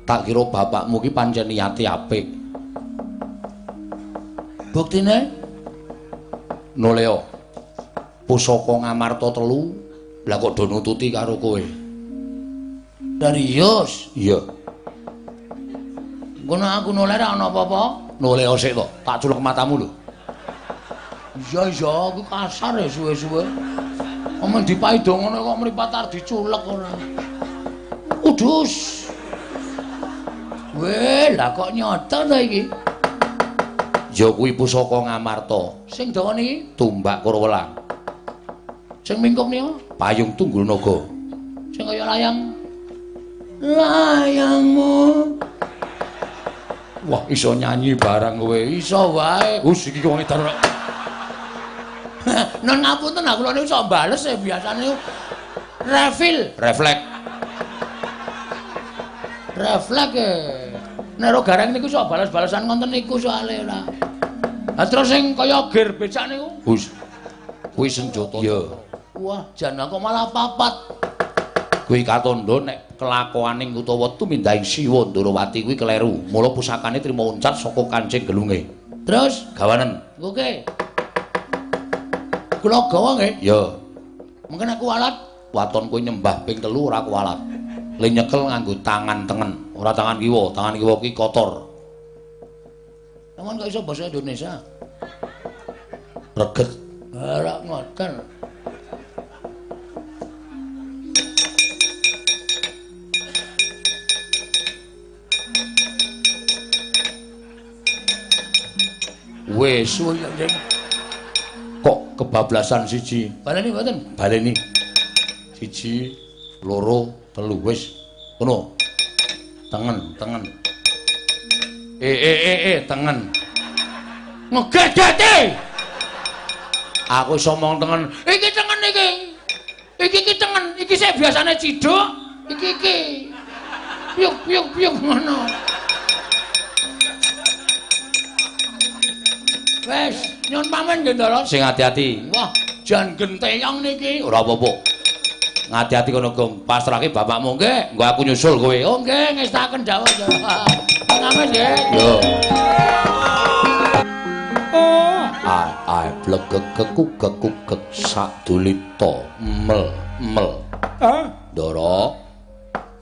tak kira bapakmu ki pancen niate apik. Buktine? Noleo. Pusaka Ngamarta 3, lah kok do nututi karo kowe. Serius? Iya. Ngono aku noleh ra ana apa-apa. Noleo sik to, tak culek matamu lho. Iya iya, aku kasar ya suwe-suwe. Omong dipaido ngono kok mripat arep diculek ora. Udus. Weh, lah kok nyoto to iki? Ya kuwi pusaka Ngamarta. Sing dawa niki Tumbak Karawelang. Sing mingkup niku Payung Tunggul Naga. Sing kaya layang. Layangmu. Wah, iso nyanyi barang kowe. Iso wae. Wis iki wong edan. Nun ngapunten aku kula niku iso bales e biasane refil, refleks. Refleks e. Nek ro gareng niku iso bales-balesan ngoten niku soalé ora. Lah terus sing kaya gear becak niku? Hus. Kuwi senjata. Iya. Wah, jan kok malah papat. Kuwi katandha nek kelakuaning utawa tumindahing Siwa Ndorowati kuwi kleru. Mula pusakane trima uncat saka kancing gelunge. Terus gawanen. Oke. Kula gawa nggih? Iya. Mungkin aku kualat. Waton kowe nyembah ping 3 ora kualat. Le nyekel nganggo tangan tengen, ora tangan kiwa. Tangan kiwa ki kotor. Namun kok iso basa Indonesia? Reget. Ora ngoten. Wis kok kebablasan siji. Baleni mboten? Baleni. 1, 2, 3 wis. Ngono. Tengen, tengen. Tengen. Ngegegete. Aku iso omong tengen. Iki tengen iki. Iki iki tengen. Iki sik biasane ciduk, iki iki. Piuk piuk piuk ngono. Wis, nyun pamit nggih, Ndara. Sing ati-ati. Wah, jan genteyong niki. Ora apa-apa. Ngati-ati kono, Gong. Pasrahke bapakmu nggih, engko aku nyusul kowe. Oh nggih, ngestaken dawuh. Pamit nggih. Yo. Ai ai blegeg kekugek kugek sadulita mel mel. Ah, Ndara.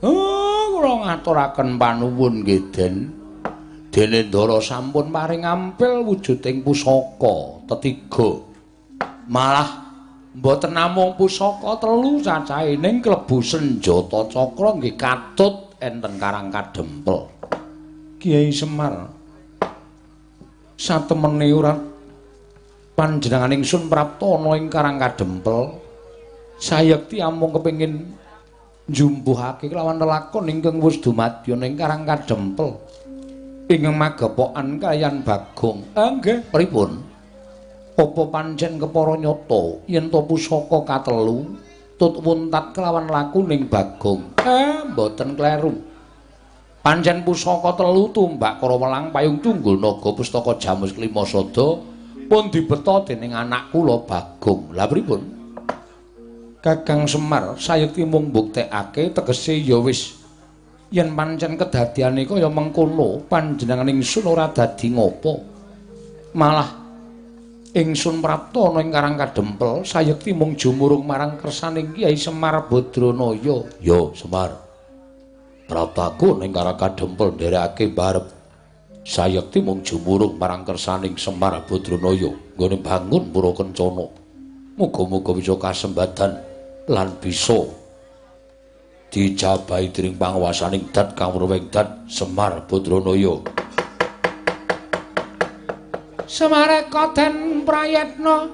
Oh, kula ngaturaken panuwun nggih, Den. Dene Ndara sampun paring ampil wujuding pusaka tetiga. Malah mboten namung pusaka telu cacahe ning klebu senjata cakra nggih katut enten Karang Kadempel. Kiai Semar, satemene ora panjenengan ingsun prapta ana ing Karang Kadempel, sayekti amung kepengin njumbuhake kelawan lelakon ingkang wis dumadya ing Karang Kadempel ingkang magepokan kaliyan Bagong. Nggih, pripun? Apa pancen kepara nyata yen to pusaka katelu tut wuntat kelawan lakuning Bagong? Mboten kleru. Pancen pusaka telu tumbak Karawelang payung tunggul naga pustaka Jamus Klima Sada pun dibeta dening anak kula Bagong. Lah pripun? Kakang Semar, sayekti mung mbuktekake tegese ya wis yen pancen kedadiane kaya mengkono panjenengan ingsun ora dadi ngopo. Malah ingsun prapta ana ing Karang Kadempel sayekti mung jumurung marang kersaning Kyai Semar Badranaya. Yo Semar, praptaku ning Karang Kadempel nderekake barep sayekti mung jumurung marang kersaning Semar Badranaya nggone bangun pura kencana. Muga-muga bisa kasembadan lan bisa dijabahi dening panguwasaning dat kang wurwing dat Semar Badranaya. Semareka den prayetna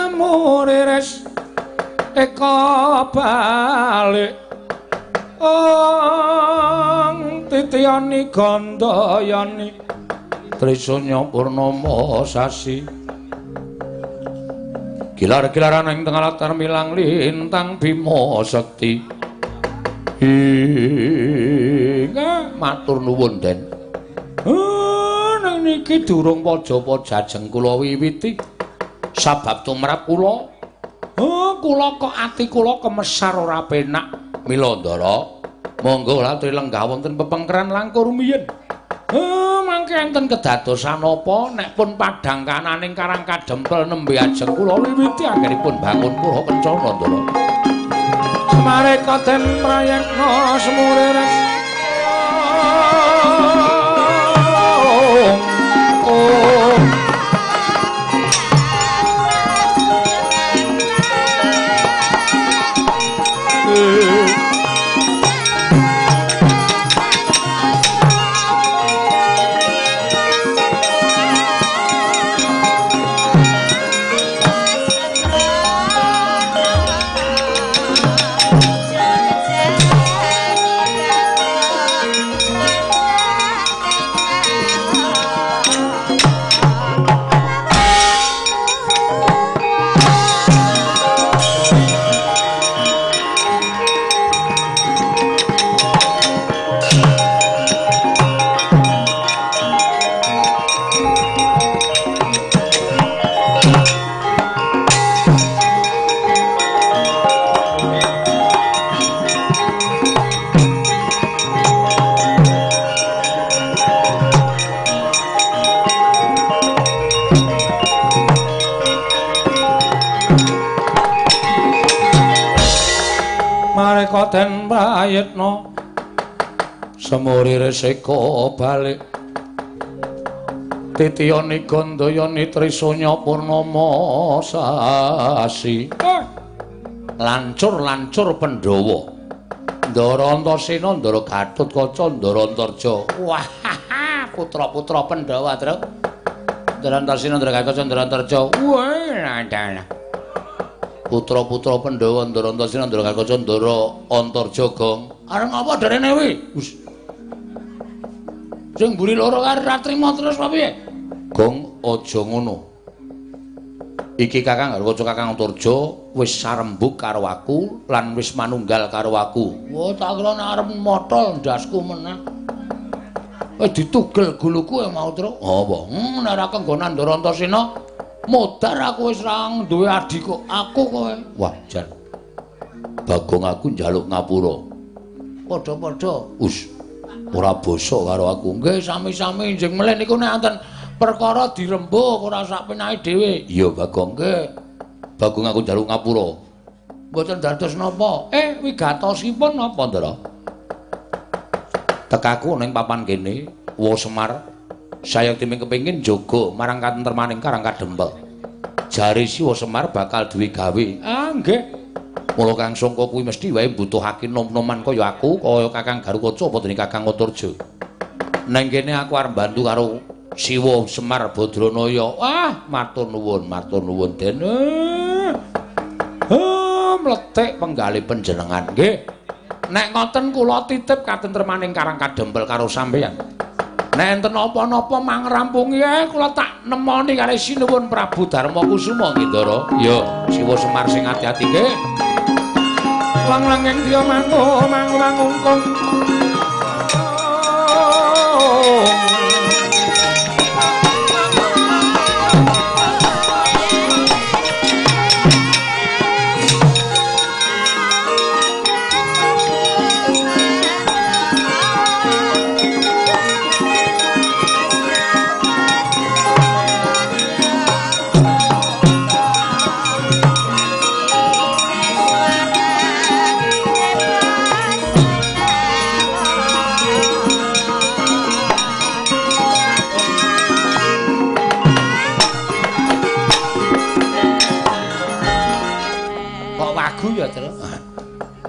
samurires eka balik ong titiyani gandayani Trisanya purnama sasi gilar-gilaran ing tengah latar milang lintang Bima Sekti. Inga matur nuwun, Den. Nang niki durung pajapa jajeng kula wiwiti sabab tumrap kula. Kula kok ati kula kemesar ora penak. Mila Ndara, monggo latri lenggah wonten pepengkeran langkung rumiyin. Mangke enten kedadosan apa nek pun padhang kananing Karang Kadempel nembe ajeng kula wiwiti anggenipun bangun pura kencana, Ndara. Semareka den prayekna semurires. Oh. Mareka den prayitna semurire seka balik titiyani gandayani trisanya purnama sasi. Lancur-lancur Pandhawa Ndara Antasena, Ndara Gatotkaca, Ndara Antarja. Wah, putra-putra Pandhawa, Truk. Ndara Antasena, Ndara Gatotkaca, Ndara Antarja. Wah, dalah. Putra-putra Pandhawa Ndara Antasena, Ndara Gatotkaca, Ndara Antarja, Gong. Arep ngapa derene kuwi? Sing mburi loro kae ora trima terus apa piye? Gong, aja ngono. Iki Kakang Gatotkaca, Kakang Antarja wis sarembug karo aku lan wis manunggal karo aku. Wah, tak kira nek arep motol ndasku meneh. Wis ditugel guluku ya mau, Truk. Apa? Nek ora kenggonan Ndara Antasena, modar aku wis ra duwe adi kok. Aku kowe. Wah, jan. Bagong aku njaluk ngapura. Padha-padha. Us. Ora basa karo aku. Nggih, sami-sami njeng melih niku nek wonten perkara dirembug ora sak penake dhewe. Iya, Bagong. Nggih. Bagong aku njaluk ngapura. Mboten dados napa? Wigatosipun napa, Ndara? Tekaku ning papan kene, Wa Semar, sayekti ming kepengin njaga marang katentremaning Karang Kadempel. Jare si Wa Semar bakal duwe gawe. Ah, nggih. Mula Kang Sangka kuwi mesti wae mbutuhake nom-noman kaya aku, kaya Kakang Garukaca apa dene Kakang Antarja. Neng kene aku arep mbantu karo Siwa Semar Badranaya. Wah, matur nuwun Den. Mlethik penggalih panjenengan nggih. Nek ngoten kula titip katentremaning Karang Kadempel karo sampeyan. Nek enten napa-napa mangrampungi kula tak nemoni kalih sinuwun Prabu Darma Kusuma nggih, Ndara. Ya, Siwa Semar sing ati-ati nggih. Lang-langing diya mangu mangu mangungkung.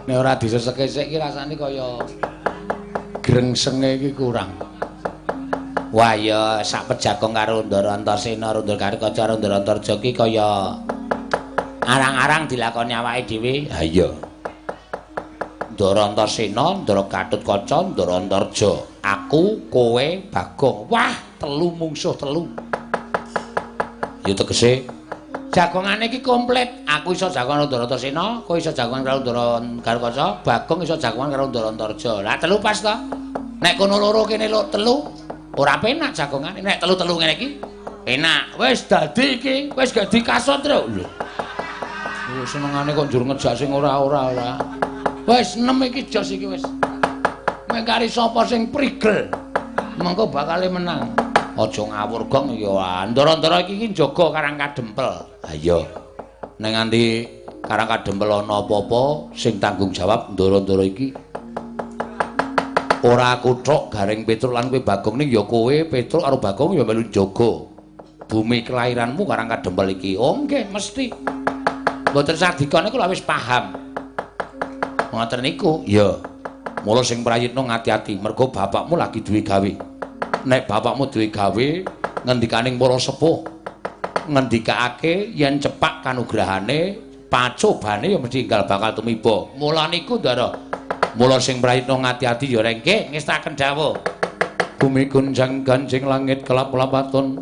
Nek ora disesek-esek iki rasane kaya grengsenge iki kurang. Wah ya sak pejagong karo Ndara Antasena, Ndara Garukaca karo Ndara Antarja iki kaya arang-arang dilakoni awake dhewe. Ha iya. Ndara Antasena, Ndara Gatotkaca, Ndara Antarja, aku, kowe, Bagong. Wah, telu mungsuh telu. Ya tegese jagongane iki komplit. Aku iso jagongan karo Ndara Antasena, kowe iso jagongan karo Ndara Garukaca, Bagong iso jagongan karo Ndara Antarja. Lah telu pas to. Nek kono loro kene loro telu, ora penak jagongane. Nek telu-telu ngene iki enak. Wis dadi iki, wis gak dikasut, Truk. Lho. Senengane kok njur ngejak sing ora-ora ora. Wis 6 iki jos iki wis. Mengkari sapa sing prigel, mengko bakale menang. Aja ngawur gong ya. Ndara-ndara iki iki njaga Karang Kadempel. Ha iya. Nek nganti Karang Kadempel ana apa-apa sing tanggung jawab ndara-ndara iki. Ora aku tok Gareng Petruk lan kowe Bagong ning ya kowe Petruk karo Bagong ya melu njaga bumi kelahiranmu Karang Kadempel iki. Oh nggih mesti. Mboten sadika niku lha wis paham. Ngoten niku. Iya. Mula sing prayitna ngati-ati mergo bapakmu lagi duwe gawe. Nek bapakmu duwe gawe ngendikaning para sepuh ngendikake yen cepak kanugrahane pacobane ya mesti enggal bakal tumiba. Mula niku Ndara. Mula sing prayitna ngati-ati ya rengke ngestaken dawuh. Bumi gunjang ganjing langit kelap-lapaton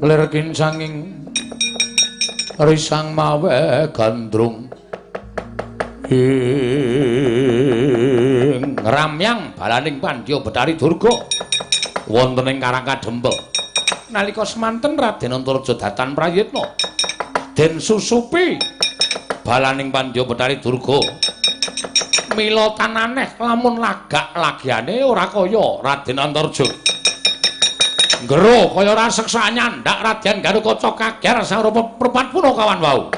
lir kincanging risang mawe gandrung ing ramyang balaning pandya Betari Durga wonten ing Karang Kadempel. Nalika semanten Raden Antarja datan prayitna den susupi balaning pandya Betari Durga. Mila tananeh lamun lagak lagiane ora kaya Raden Antarja. Ngero kaya raseksa nyandak Raden Garukaca kager sarupa perpat punakawan wau.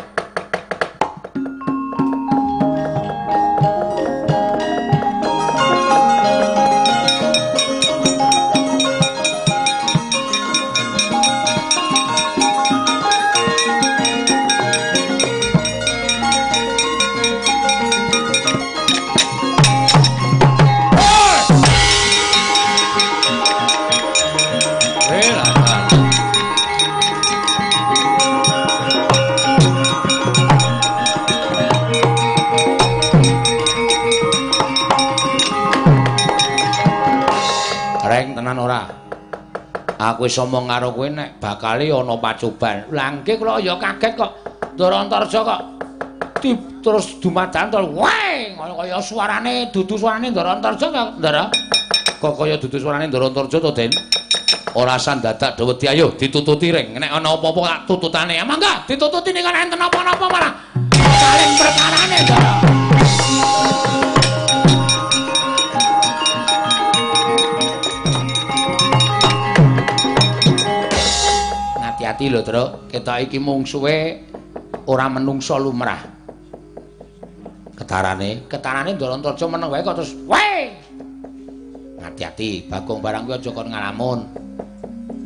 Aku wis omong karo kowe nek bakale ana pacoban. Lah nggih kula ya kaget kok. Ndara Antarja kok terus dumadan to. Weh, kaya suarane dudu suarane Ndara Antarja kok, Ndara. Kok kaya dudu suarane Ndara Antarja to, Den? Ora sandadak do wedi, ayo ditututi ring. Nek ana apa-apa tak tututane. Mangga ditututi nek enten apa-apa malah saling perkarane, Ndara. Ngati-ati lho, Truk. Ketok iki mungsuhe ora menungsa lumrah. Ketarane Ndara Antarja meneng wae kok terus wae. Hati-hati, Bagong barang kuwi aja kon ngalamun.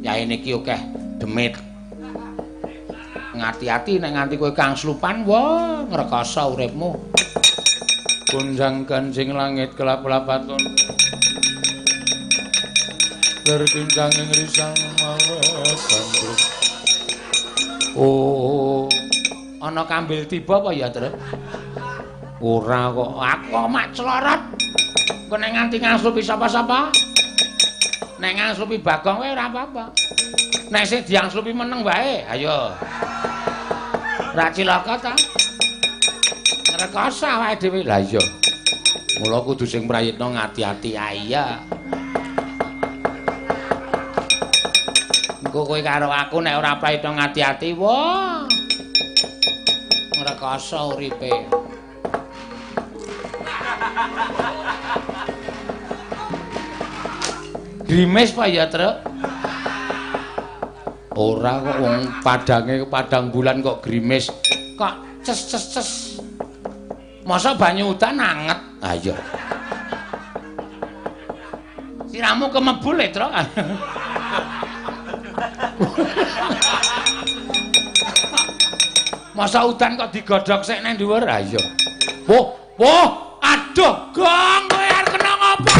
Yae niki akeh demit. Ngati-ati nek nganti kowe kang slupan, wah ngrekoso uripmu. Gonjang ganjing langit kelap-lapatun. Lerkincang ing risang mawa gandrung. Oh, ana kambil tiba apa ya, Truk? Ora kok, aku mak clorot. Kok nek nganti ngangslupi sapa-sapa? Nek ngangslupi Bagong wae ora apa-apa. Nek sing diangslupi meneng wae, ayo. Ora cilaka ta? Ngrekoso awake dhewe. Lah iya. Mula kudu sing prayitna ngati-ati. Ah iya. Engko kowe karo aku nek ora prayitna ngati-ati, wah. Ngrekoso uripe. Grimis apa ya, Truk? Ora kok wong padange padang bulan kok grimis. Kok ces ces ces. Masa banyu udan anget? Ha iya. Siramu kemebul e, Truk. Masa udan kok digodhog sik nang dhuwur? Ha iya. Wah, wah, aduh, Gong, kowe arep kena ngopo?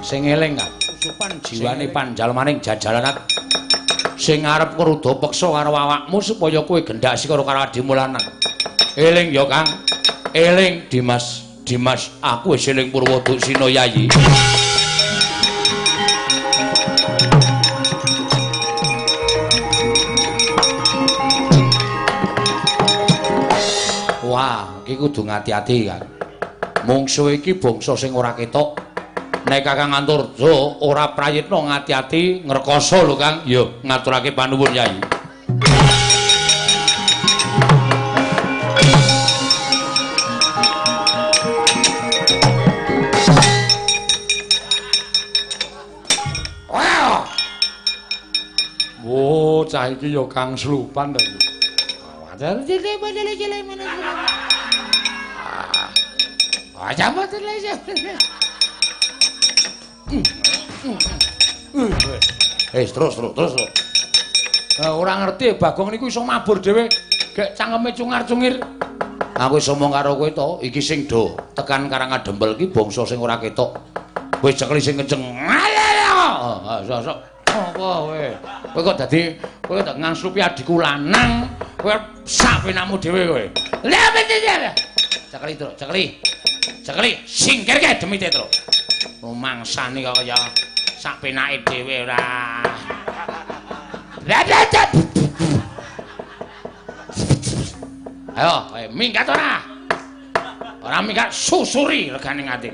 Sing eling usupan jiwane panjalmaning jajalanat sing arep ngruda peksa karo awakmu supaya kowe gendak sikara karo adimu lanang. Eling ya, Kang. Eling, Dimas. Dimas, aku wis eling Purwoduksina Yayi. Wah, iki kudu ngati-ati, Kang. Mungsuh iki bangsa sing ora ketok. Nek Kakang Antarja ora prayitna ngati-ati ngrekoso lho, Kang. Ya, ngaturake panuwun, Yai. Wo, cah iki ya kang slupan to iki. Terus. Ora ngerti Bagong niku iso mabur dhewe, gek cangkeme cungar-cungir. Aku iso omong karo kowe to, iki sing do tekan Karangadempel iki bangsa sing ora ketok. Kowe cekli sing kenceng. Sok apa kowe? Kowe kok dadi kowe tak ngangslupi adikku lanang, kowe sak penakmu dhewe kowe. Cekli, Truk, cekli. Cekli, singkirke demite, Truk. Rumangsane kok kaya sak penake dhewe ora. Ayo, kowe minggat ora? Ora minggat susuri regane ngati.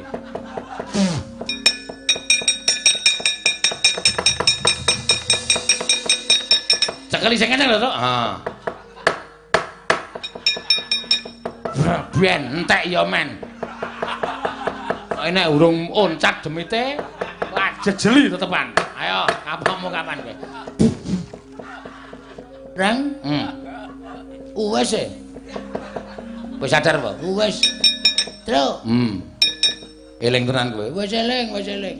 Cekeli sing kene lho, Truk. Ha. Ben entek ya, men. Nek urung oncat demite, wah jejeli tetepan. Ayo, kapokmu kapan kowe? Reng? Wis e. Wis sadar apa? Wis. Truk. Eling tenan kowe. Wis eling, wis eling.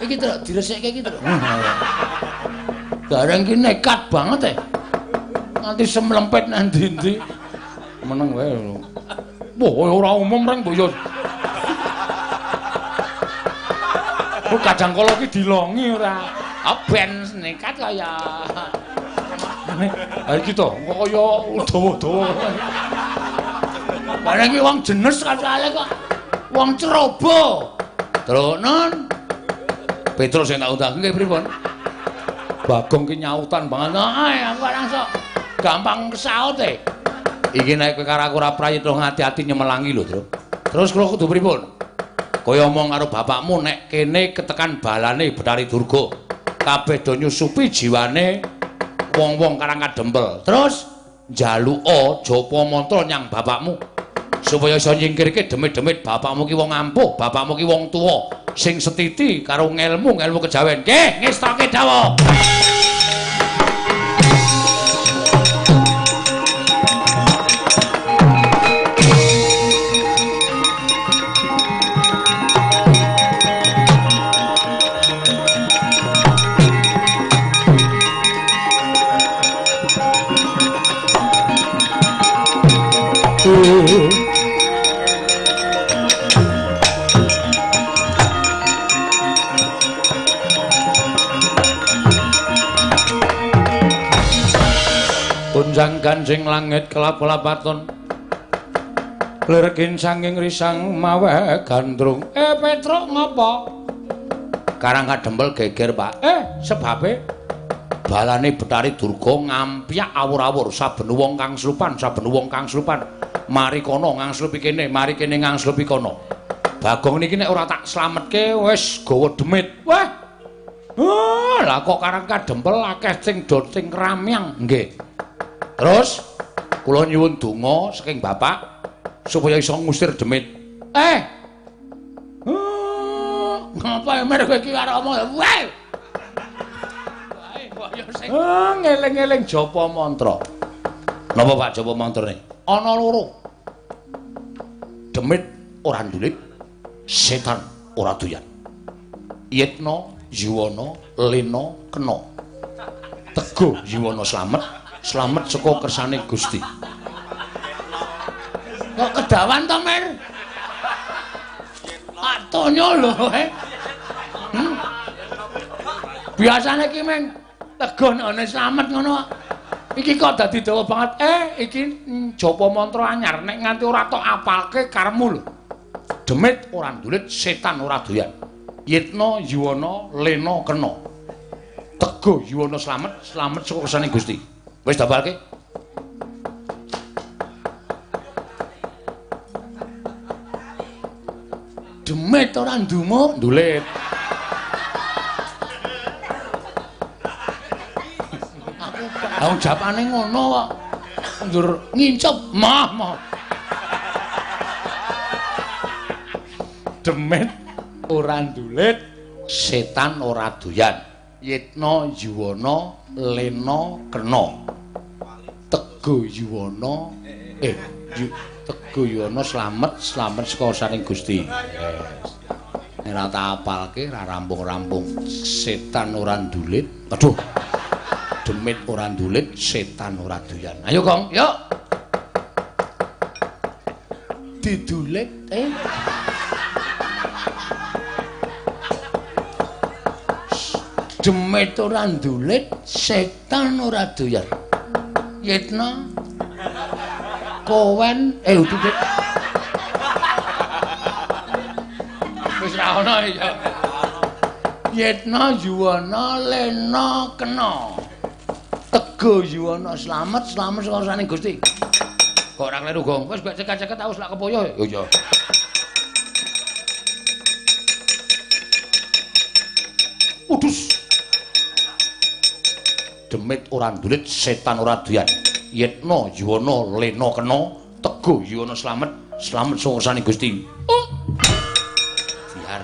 Iki Truk diresikke iki, Truk. Gareng ki nekat banget e. Nganti semlempet nang ndi-ndi. Meneng wae. Wah, ora umum reng mbok yo. Kok kadang kala ki dilongi ora. Ah ben nekat kaya. Ha iki to, kok kaya dawa-dawa. Bareng iki wong jenes kacale kok. Wong ceroboh. Truk non. Petrus sing tak undang nggih pripun? Bagong ki nyautan banget. Ae aku langsung gampang kesaut e. Iki nek kowe karo aku ora prayitna ati-ati nyemelangi lho, Truk. Terus kula kudu pripun? Kaya omong karo bapakmu nek kene ketekan balane Bathari Durga. Kabeh do nyusupi jiwane wong-wong Karang Kadempel. Terus njaluka japa mantra nyang bapakmu supaya iso nyingkirke demit-demit bapakmu ki wong ampuh, bapakmu ki wong tuwa sing setiti karo ngelmu-ngelmu kejawen. Nggih, ngestoke dawuh. Gonjang ganjing langit kelap-kelapaton lerkin sanging risang maweh gandrung. Petruk ngopo? Karang Kadempel geger, Pak. Sebabe balane Bathari Durga ngampyak awur-awur saben wong kang slupan, saben wong kang slupan. Mari kono ngangslupi kene, mari kene ngangslupi kono. Bagong niki nek ora tak slametke wis gawa demit. Wah. Lah kok Karang Kadempel akeh sing do sing ramyang. Nggih. Terus kula nyuwun donga saking bapak supaya iso ngusir demit. Ngapa mer kowe iki arep omong? Wae. Wae kok ya sing ngeling-eling japa mantra. Napa Pak japa mantrane? Ana loro. Demit ora ndulit, setan ora doyan. Yitna, yuwana, lena, kena. Teguh yuwana slamet. Slamet saka kersane Gusti. Kok kedawan to, Mer? Atonyo lho, Biasane iki meng teguh nek slamet ngono. Iki kok dadi dawa banget. Iki japa mantra anyar nek nganti ora tok apalke karepmu lho. Demit ora ndulit, setan ora doyan. Yitna, yuwana, lena, kena. Teguh yuwana slamet, slamet saka kersane Gusti. Wis dapalke. Demit ora ndumuk, ndulit. Aku japane ngono kok. Ndur ngincup mah mah. Demit ora ndulit, setan ora doyan. Yitna, yuwana, lena, kena. Teguh yuwana, Teguh yuwana slamet, slamet saka saring Gusti. Nek ora tak apalke ora rampung-rampung. Setan ora ndulit. Aduh. Demit ora ndulit, setan ora doyan. Ayo, Kong, yuk. Didulit, Demit ora ndulit, setan ora doyan. Yitna kowen udah. Wis ra ono ya. Yitna yuwana lena kena. Teguh yuwana slamet, slamet saka saning Gusti. Kok ora kleru, Gong? Wis gak cekak-cekak aku selak kepoyo. Oh iya. Udus. Demit ora ndulit, setan ora doyan. Yitna yuwana lena kena, teguh yuwana slamet, slamet saka saning Gusti. Biar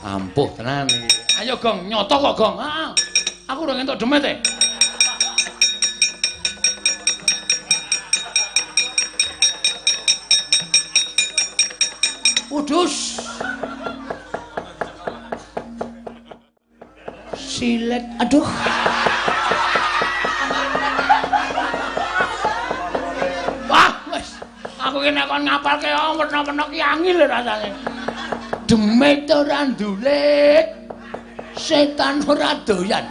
ampuh tenan iki. Ayo Gong, nyoto kok Gong. Heeh. Aku udah ngentuk demit e. Udus. Silet. Aduh. Wah, wis. Aku ki nek kon ngapalke werna-werna ki angel rasane. Demit ora ndulit, setan ora doyan.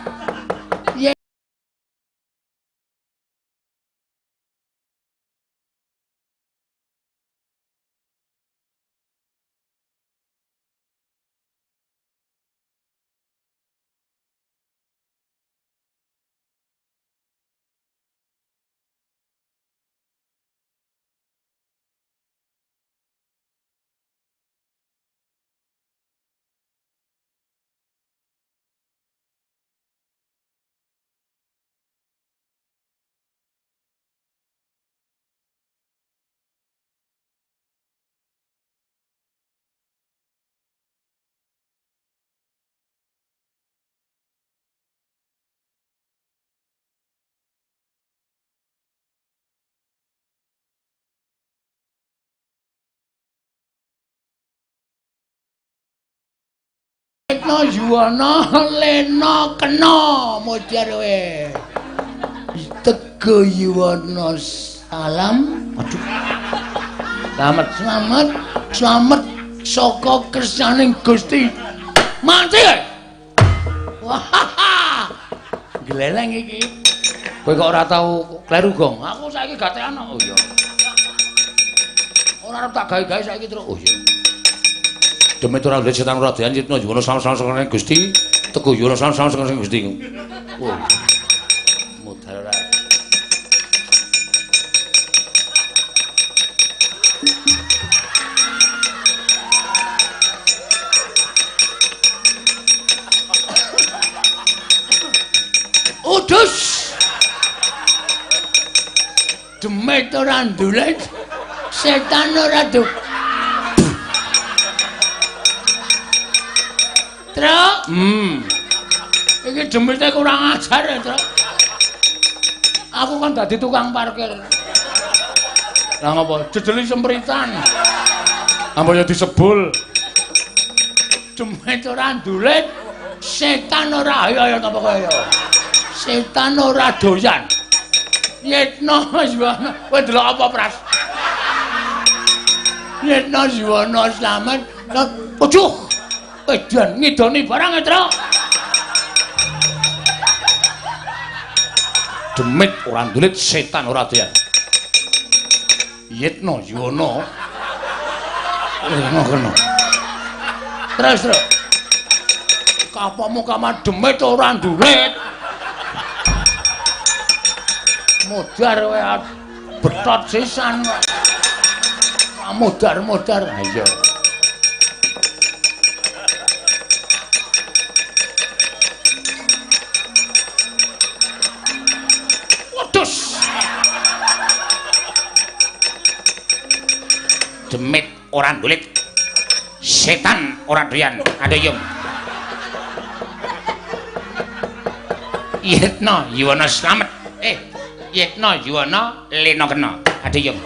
Yetno Yuwana lena kena modar kowe. Tego Yuwana salam. Aduh. Slamet, slamet, slamet saka kersaning Gusti. Mati kowe. Wah. Gleleng iki. Kowe kok ora tau kleru, Gong? Aku saiki gatekan. Oh iya. Ora arep tak gawe-gawe saiki terus. Oh iya. Demit ora ndulit setan ora doyan Yitno Yuwana salam-salam saka Gusti. Teguh Yuwana salam-salam saka Gusti. Oh. Modal ora. Udus. Demit ora ndulit setan ora doyan. Truk. Iki demite kurang ajar ya, Truk. Aku kan dadi tukang parkir. Lah ngopo? Jedeli sempritan. Ambo ya disebul. Demit ora ndulit, setan ora ayo ayo apa kaya. Setan ora doyan. Yetno Yuwana, kowe delok apa, Pras? Yetno Yuwana slamet. Ojo. Edan ngidoni barang, Truk. Demit ora ndulit, setan ora doyan. Yetno Yuwana lena kena. Terus, Truk. Kapamu kamar demit ora ndulit. Modar kowe betot sisan kok. Modar-modar. Ha iya. Demit ora ndulit, setan ora doyan. Adoyong. Yetno Yuwana slamet. Yetno Yuwana lena kena. Adoyong.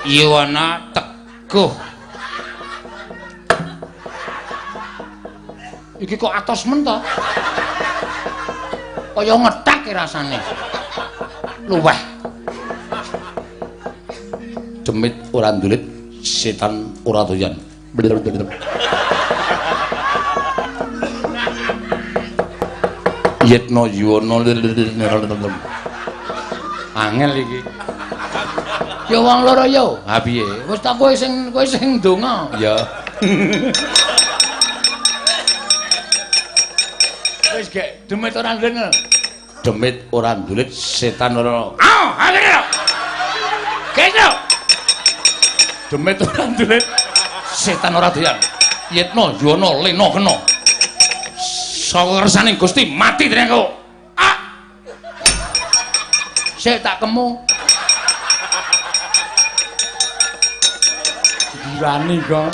Yuwana teguh. Iki kok atos men to? Kaya ngetak rasane. Luweh. Demit ora ndulit, setan ora doyan. Yetno Yuwana angel iki. Ya wong loro yo. Ha piye? Wis ta kowe sing ndonga. Ya. Wis gek demit ora ndulit. Demit ora ndulit, setan ora. Ah, ayo. Kene. Demit ora ndulit, setan ora doyan. Yetno Yuwana lena kena. Saka kersaning Gusti mati dening aku. Ah. Sik tak kemu. Girani kok.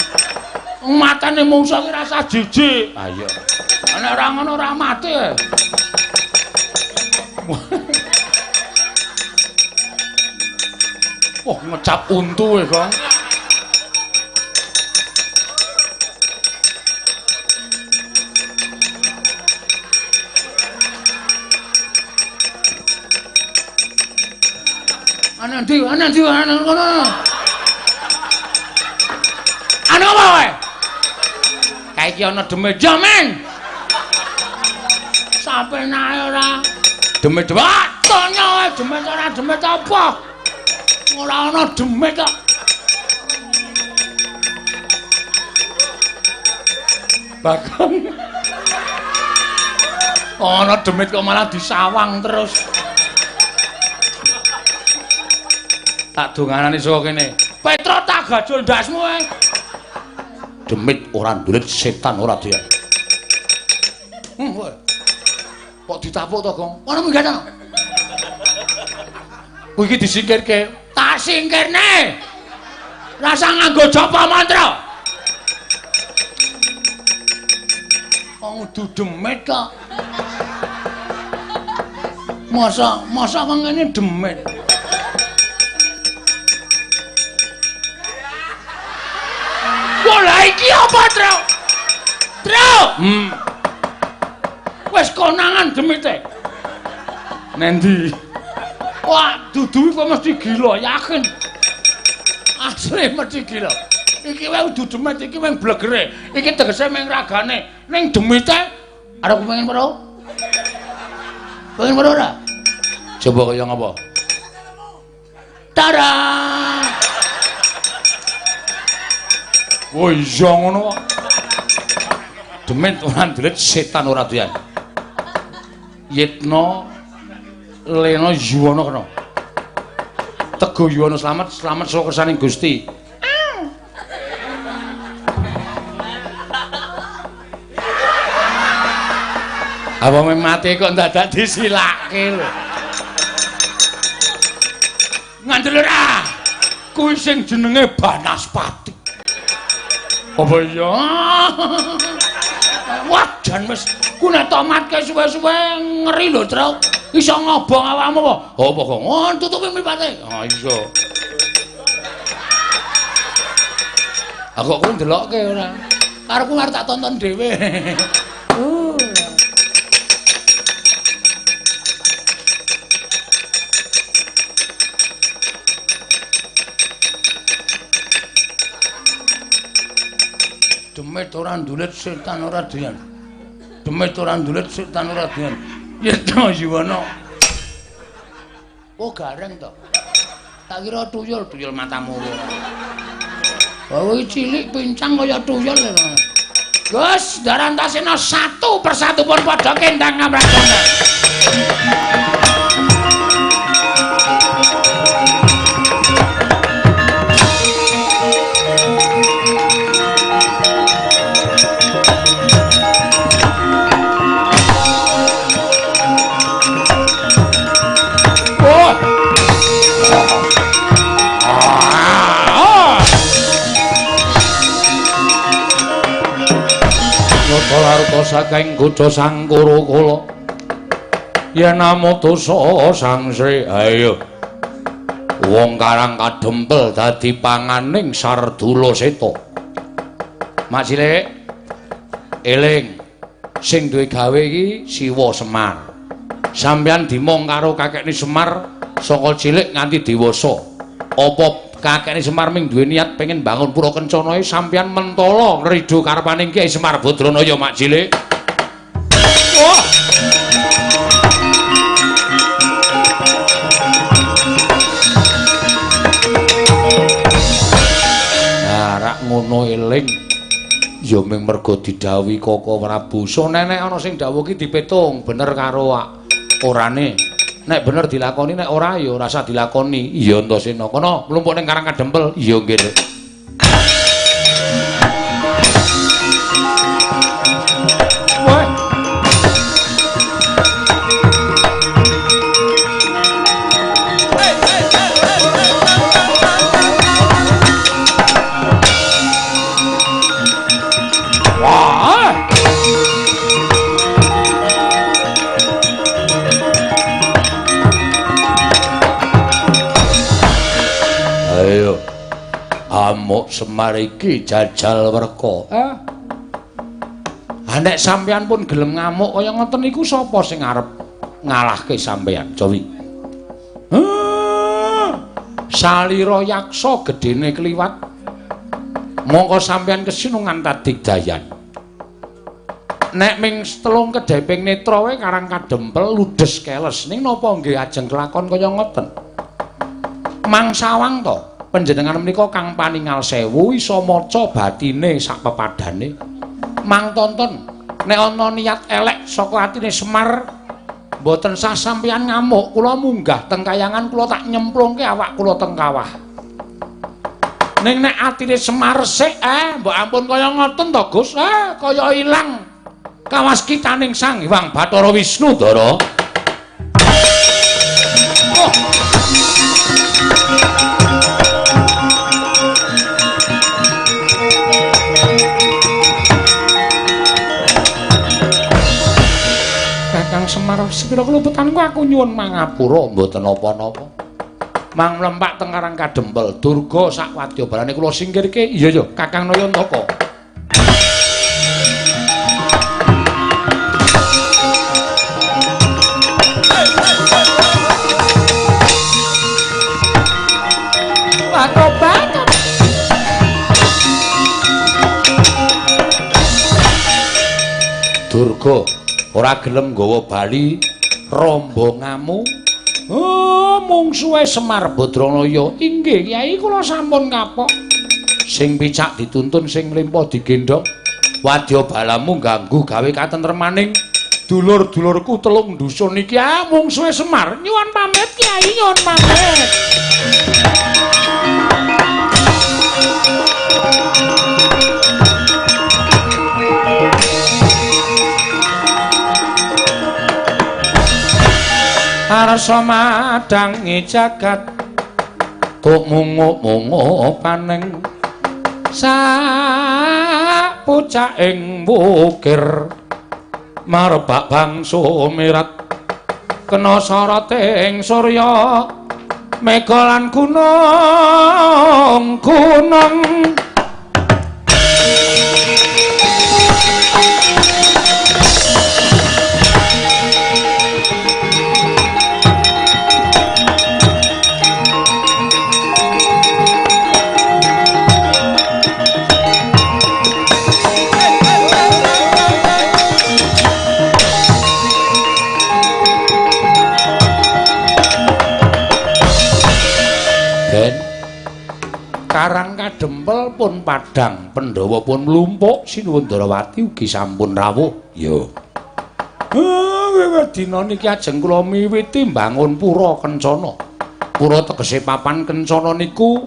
Matane mungsa ki rasa jijik. Ha iya. Nek ora ngono ora mati. Oh, ngecap untu e, Gong. Ana ndi? Ana ndi? Ana kono. Ana apa kowe? Kae iki ana demit jamen. Sapenae ora. Demit tonya wae demit ora demit apa? Ora ana demit kok. Bagong. Ana demit kok malah disawang terus. Tak donganane saka kene. Petro tak gajul ndasmu ae. Demit ora ndulit, setan ora doyan. Kowe. Kok ditapuk to, Gong? Ana minggat to. Kuwi iki disingkirke. Tak singkirne. Rasa nganggo japa mantra. Wong udu demit kok. Masa wong ngene demit. Wah, iki apa, Tru? Tru. Wis konangan demite. Nendi? Wah, dudu kok mesti gila, yakin. Asli mesti gila. Iki wae udu demit, iki mung blegere. Iki tegese mung ragane. Ning demite arep pengen weruh? Pengen weruh ora? Coba kaya ngapa? Tara. Oh iya ngono kok. Demit ora ndulit, setan ora doyan. Yitna Lena Yuwana kena. Tego Yuwana slamet, slamet saka kersaning Gusti. Apa mati kok ndadak disilake lho. Ngandel ora? Kuwi sing jenenge Banaspati. Apa iya? Wah, jan wis ku nek tomatke suwe-suwe ngeri lho, Truk. Iso ngobong awakmu apa? Apa kok? Oh, tutupi mripate. Ah iya. Aku kok ndelokke ora. Karepku arep tak tonton dhewe. Demit ora ndulit, setan ora doyan. Demit ora ndulit, setan ora doyan. Yitna Yuwana. Oh, gareng to. Tak kira tuyul, tuyul matamu. Oh, iki cilik pincang kaya tuyul lho. Gus, Darantasena satu persatu pun padha kendang ngamragana. Larta saking godha Sangkara kala yen amutusa Sang Sri ayo wong karang kadempel dadi panganing Sardula Seta. Mak cilik eling sing duwe gawe iki Siwa Semar. Sampeyan dimong karo kakekne Semar saka cilik nganti dewasa. Apa kakekne Semar ming duwe niat pengen bangun pura kencanae sampeyan mentala ngrido karepaning Kyai Semar Badranaya mak cilik. Wah. Nah, rak ngono eling ya ming mergo didhawuhi Koko Prabu. Sonenek ana sing dawuh ki dipetung bener karo orane. Nek bener dilakoni, nek ora ya ora usah dilakoni. Iya Antasena. Kono mlumpuk ning Karang Kadempel. Iya nggih. Wah. Wah. Semar iki jajal werka. Ah nek sampeyan pun gelem ngamuk kaya ngoten niku sapa sing arep ngalahke sampeyan, Jawi? Salira yaksa gedene kliwat. Mongko sampeyan kesinungan tadigdayan. Nek ming telung kedheping netra wae Karang Kadempel ludes keles. Ning napa nggih ajeng kelakon kaya ngoten? Mang sawang to, panjenengan menika kang paningal sewu iso maca batine sak pepadane. Mang tonton, nek ana niat elek saka atine Semar, mboten sah sampeyan ngamuk, kula munggah teng kayangan kula tak nyemplungke awak kula teng kawah. Ning nek atine Semar resik, mbok ampun kaya ngoten to, Gus. Kaya ilang kawaskitaning Sang Hyang Bathara Wisnu, Ndara. Oh. Kakang Semar, sepira keluputanku aku nyuwun mangapura, mboten napa-napa. Mang mlempak teng Karang Kadempel, Durga sak wadyabalane kula singkirke. Iya ya, Kakang Nayantaka. Durga ora gelem nggawa bali rombongamu. Oh, mungsuhe Semar Badranaya. Inggih, Kyai, kula sampun kapok. Sing picak dituntun, sing mlempa digendhong. Wadyabalamu ganggu gawe katentremaning dulur-dulurku telung dusun iki. Ah, mungsuhe Semar. Nyuwun pamit, Kyai, nyuwun pamit. Arsa madhangi jagat tuk mungup-mungup paneng sak pucaking wukir marbak bangsu mirat kena soroting surya mega lan gunung-gunung. Karang Kadempel pun padhang, Pandhawa pun mlumpuk, Sinuwun Ndarawati ugi sampun rawuh. Ya. Dina niki ajeng kula miwiti mbangun pura kencana. Pura tegese papan kencana niku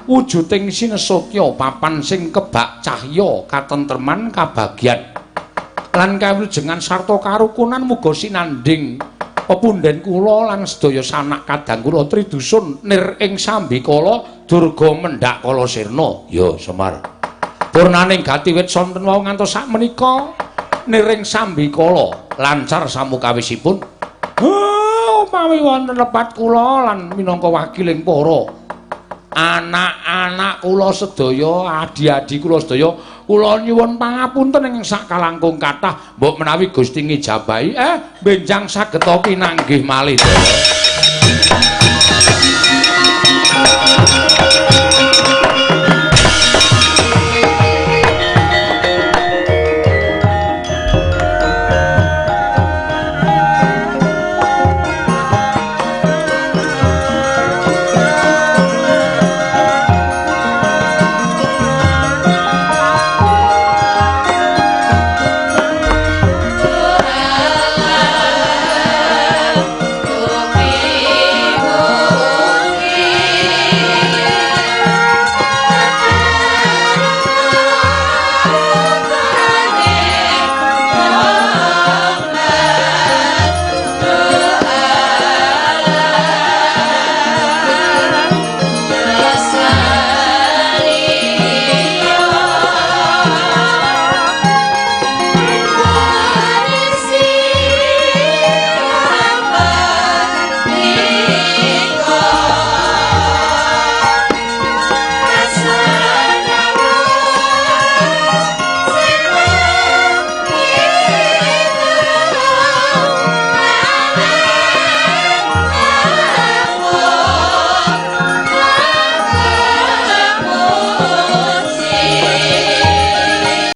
wujuding sinesotya, papan sing kebak cahya katentreman kabagyan lan kawilujengan sarta karukunan muga sinandhing pepunden kula lan sedaya sanak kadang kula tridusun nir ing sambikala durga mendhak kala sirna. Ya Semar, purnaning gati wit sonten wau ngantos sak menika niring sambikala lancar samukawisipun. Upawi wonten lepat kula lan minangka wakiling para anak-anak kula sedaya, adi-adi kula sedaya, kula nyuwun pangapunten ing sakalangkung kathah, mbok menawi Gusti ngijabahi benjang saged pinanggih malih.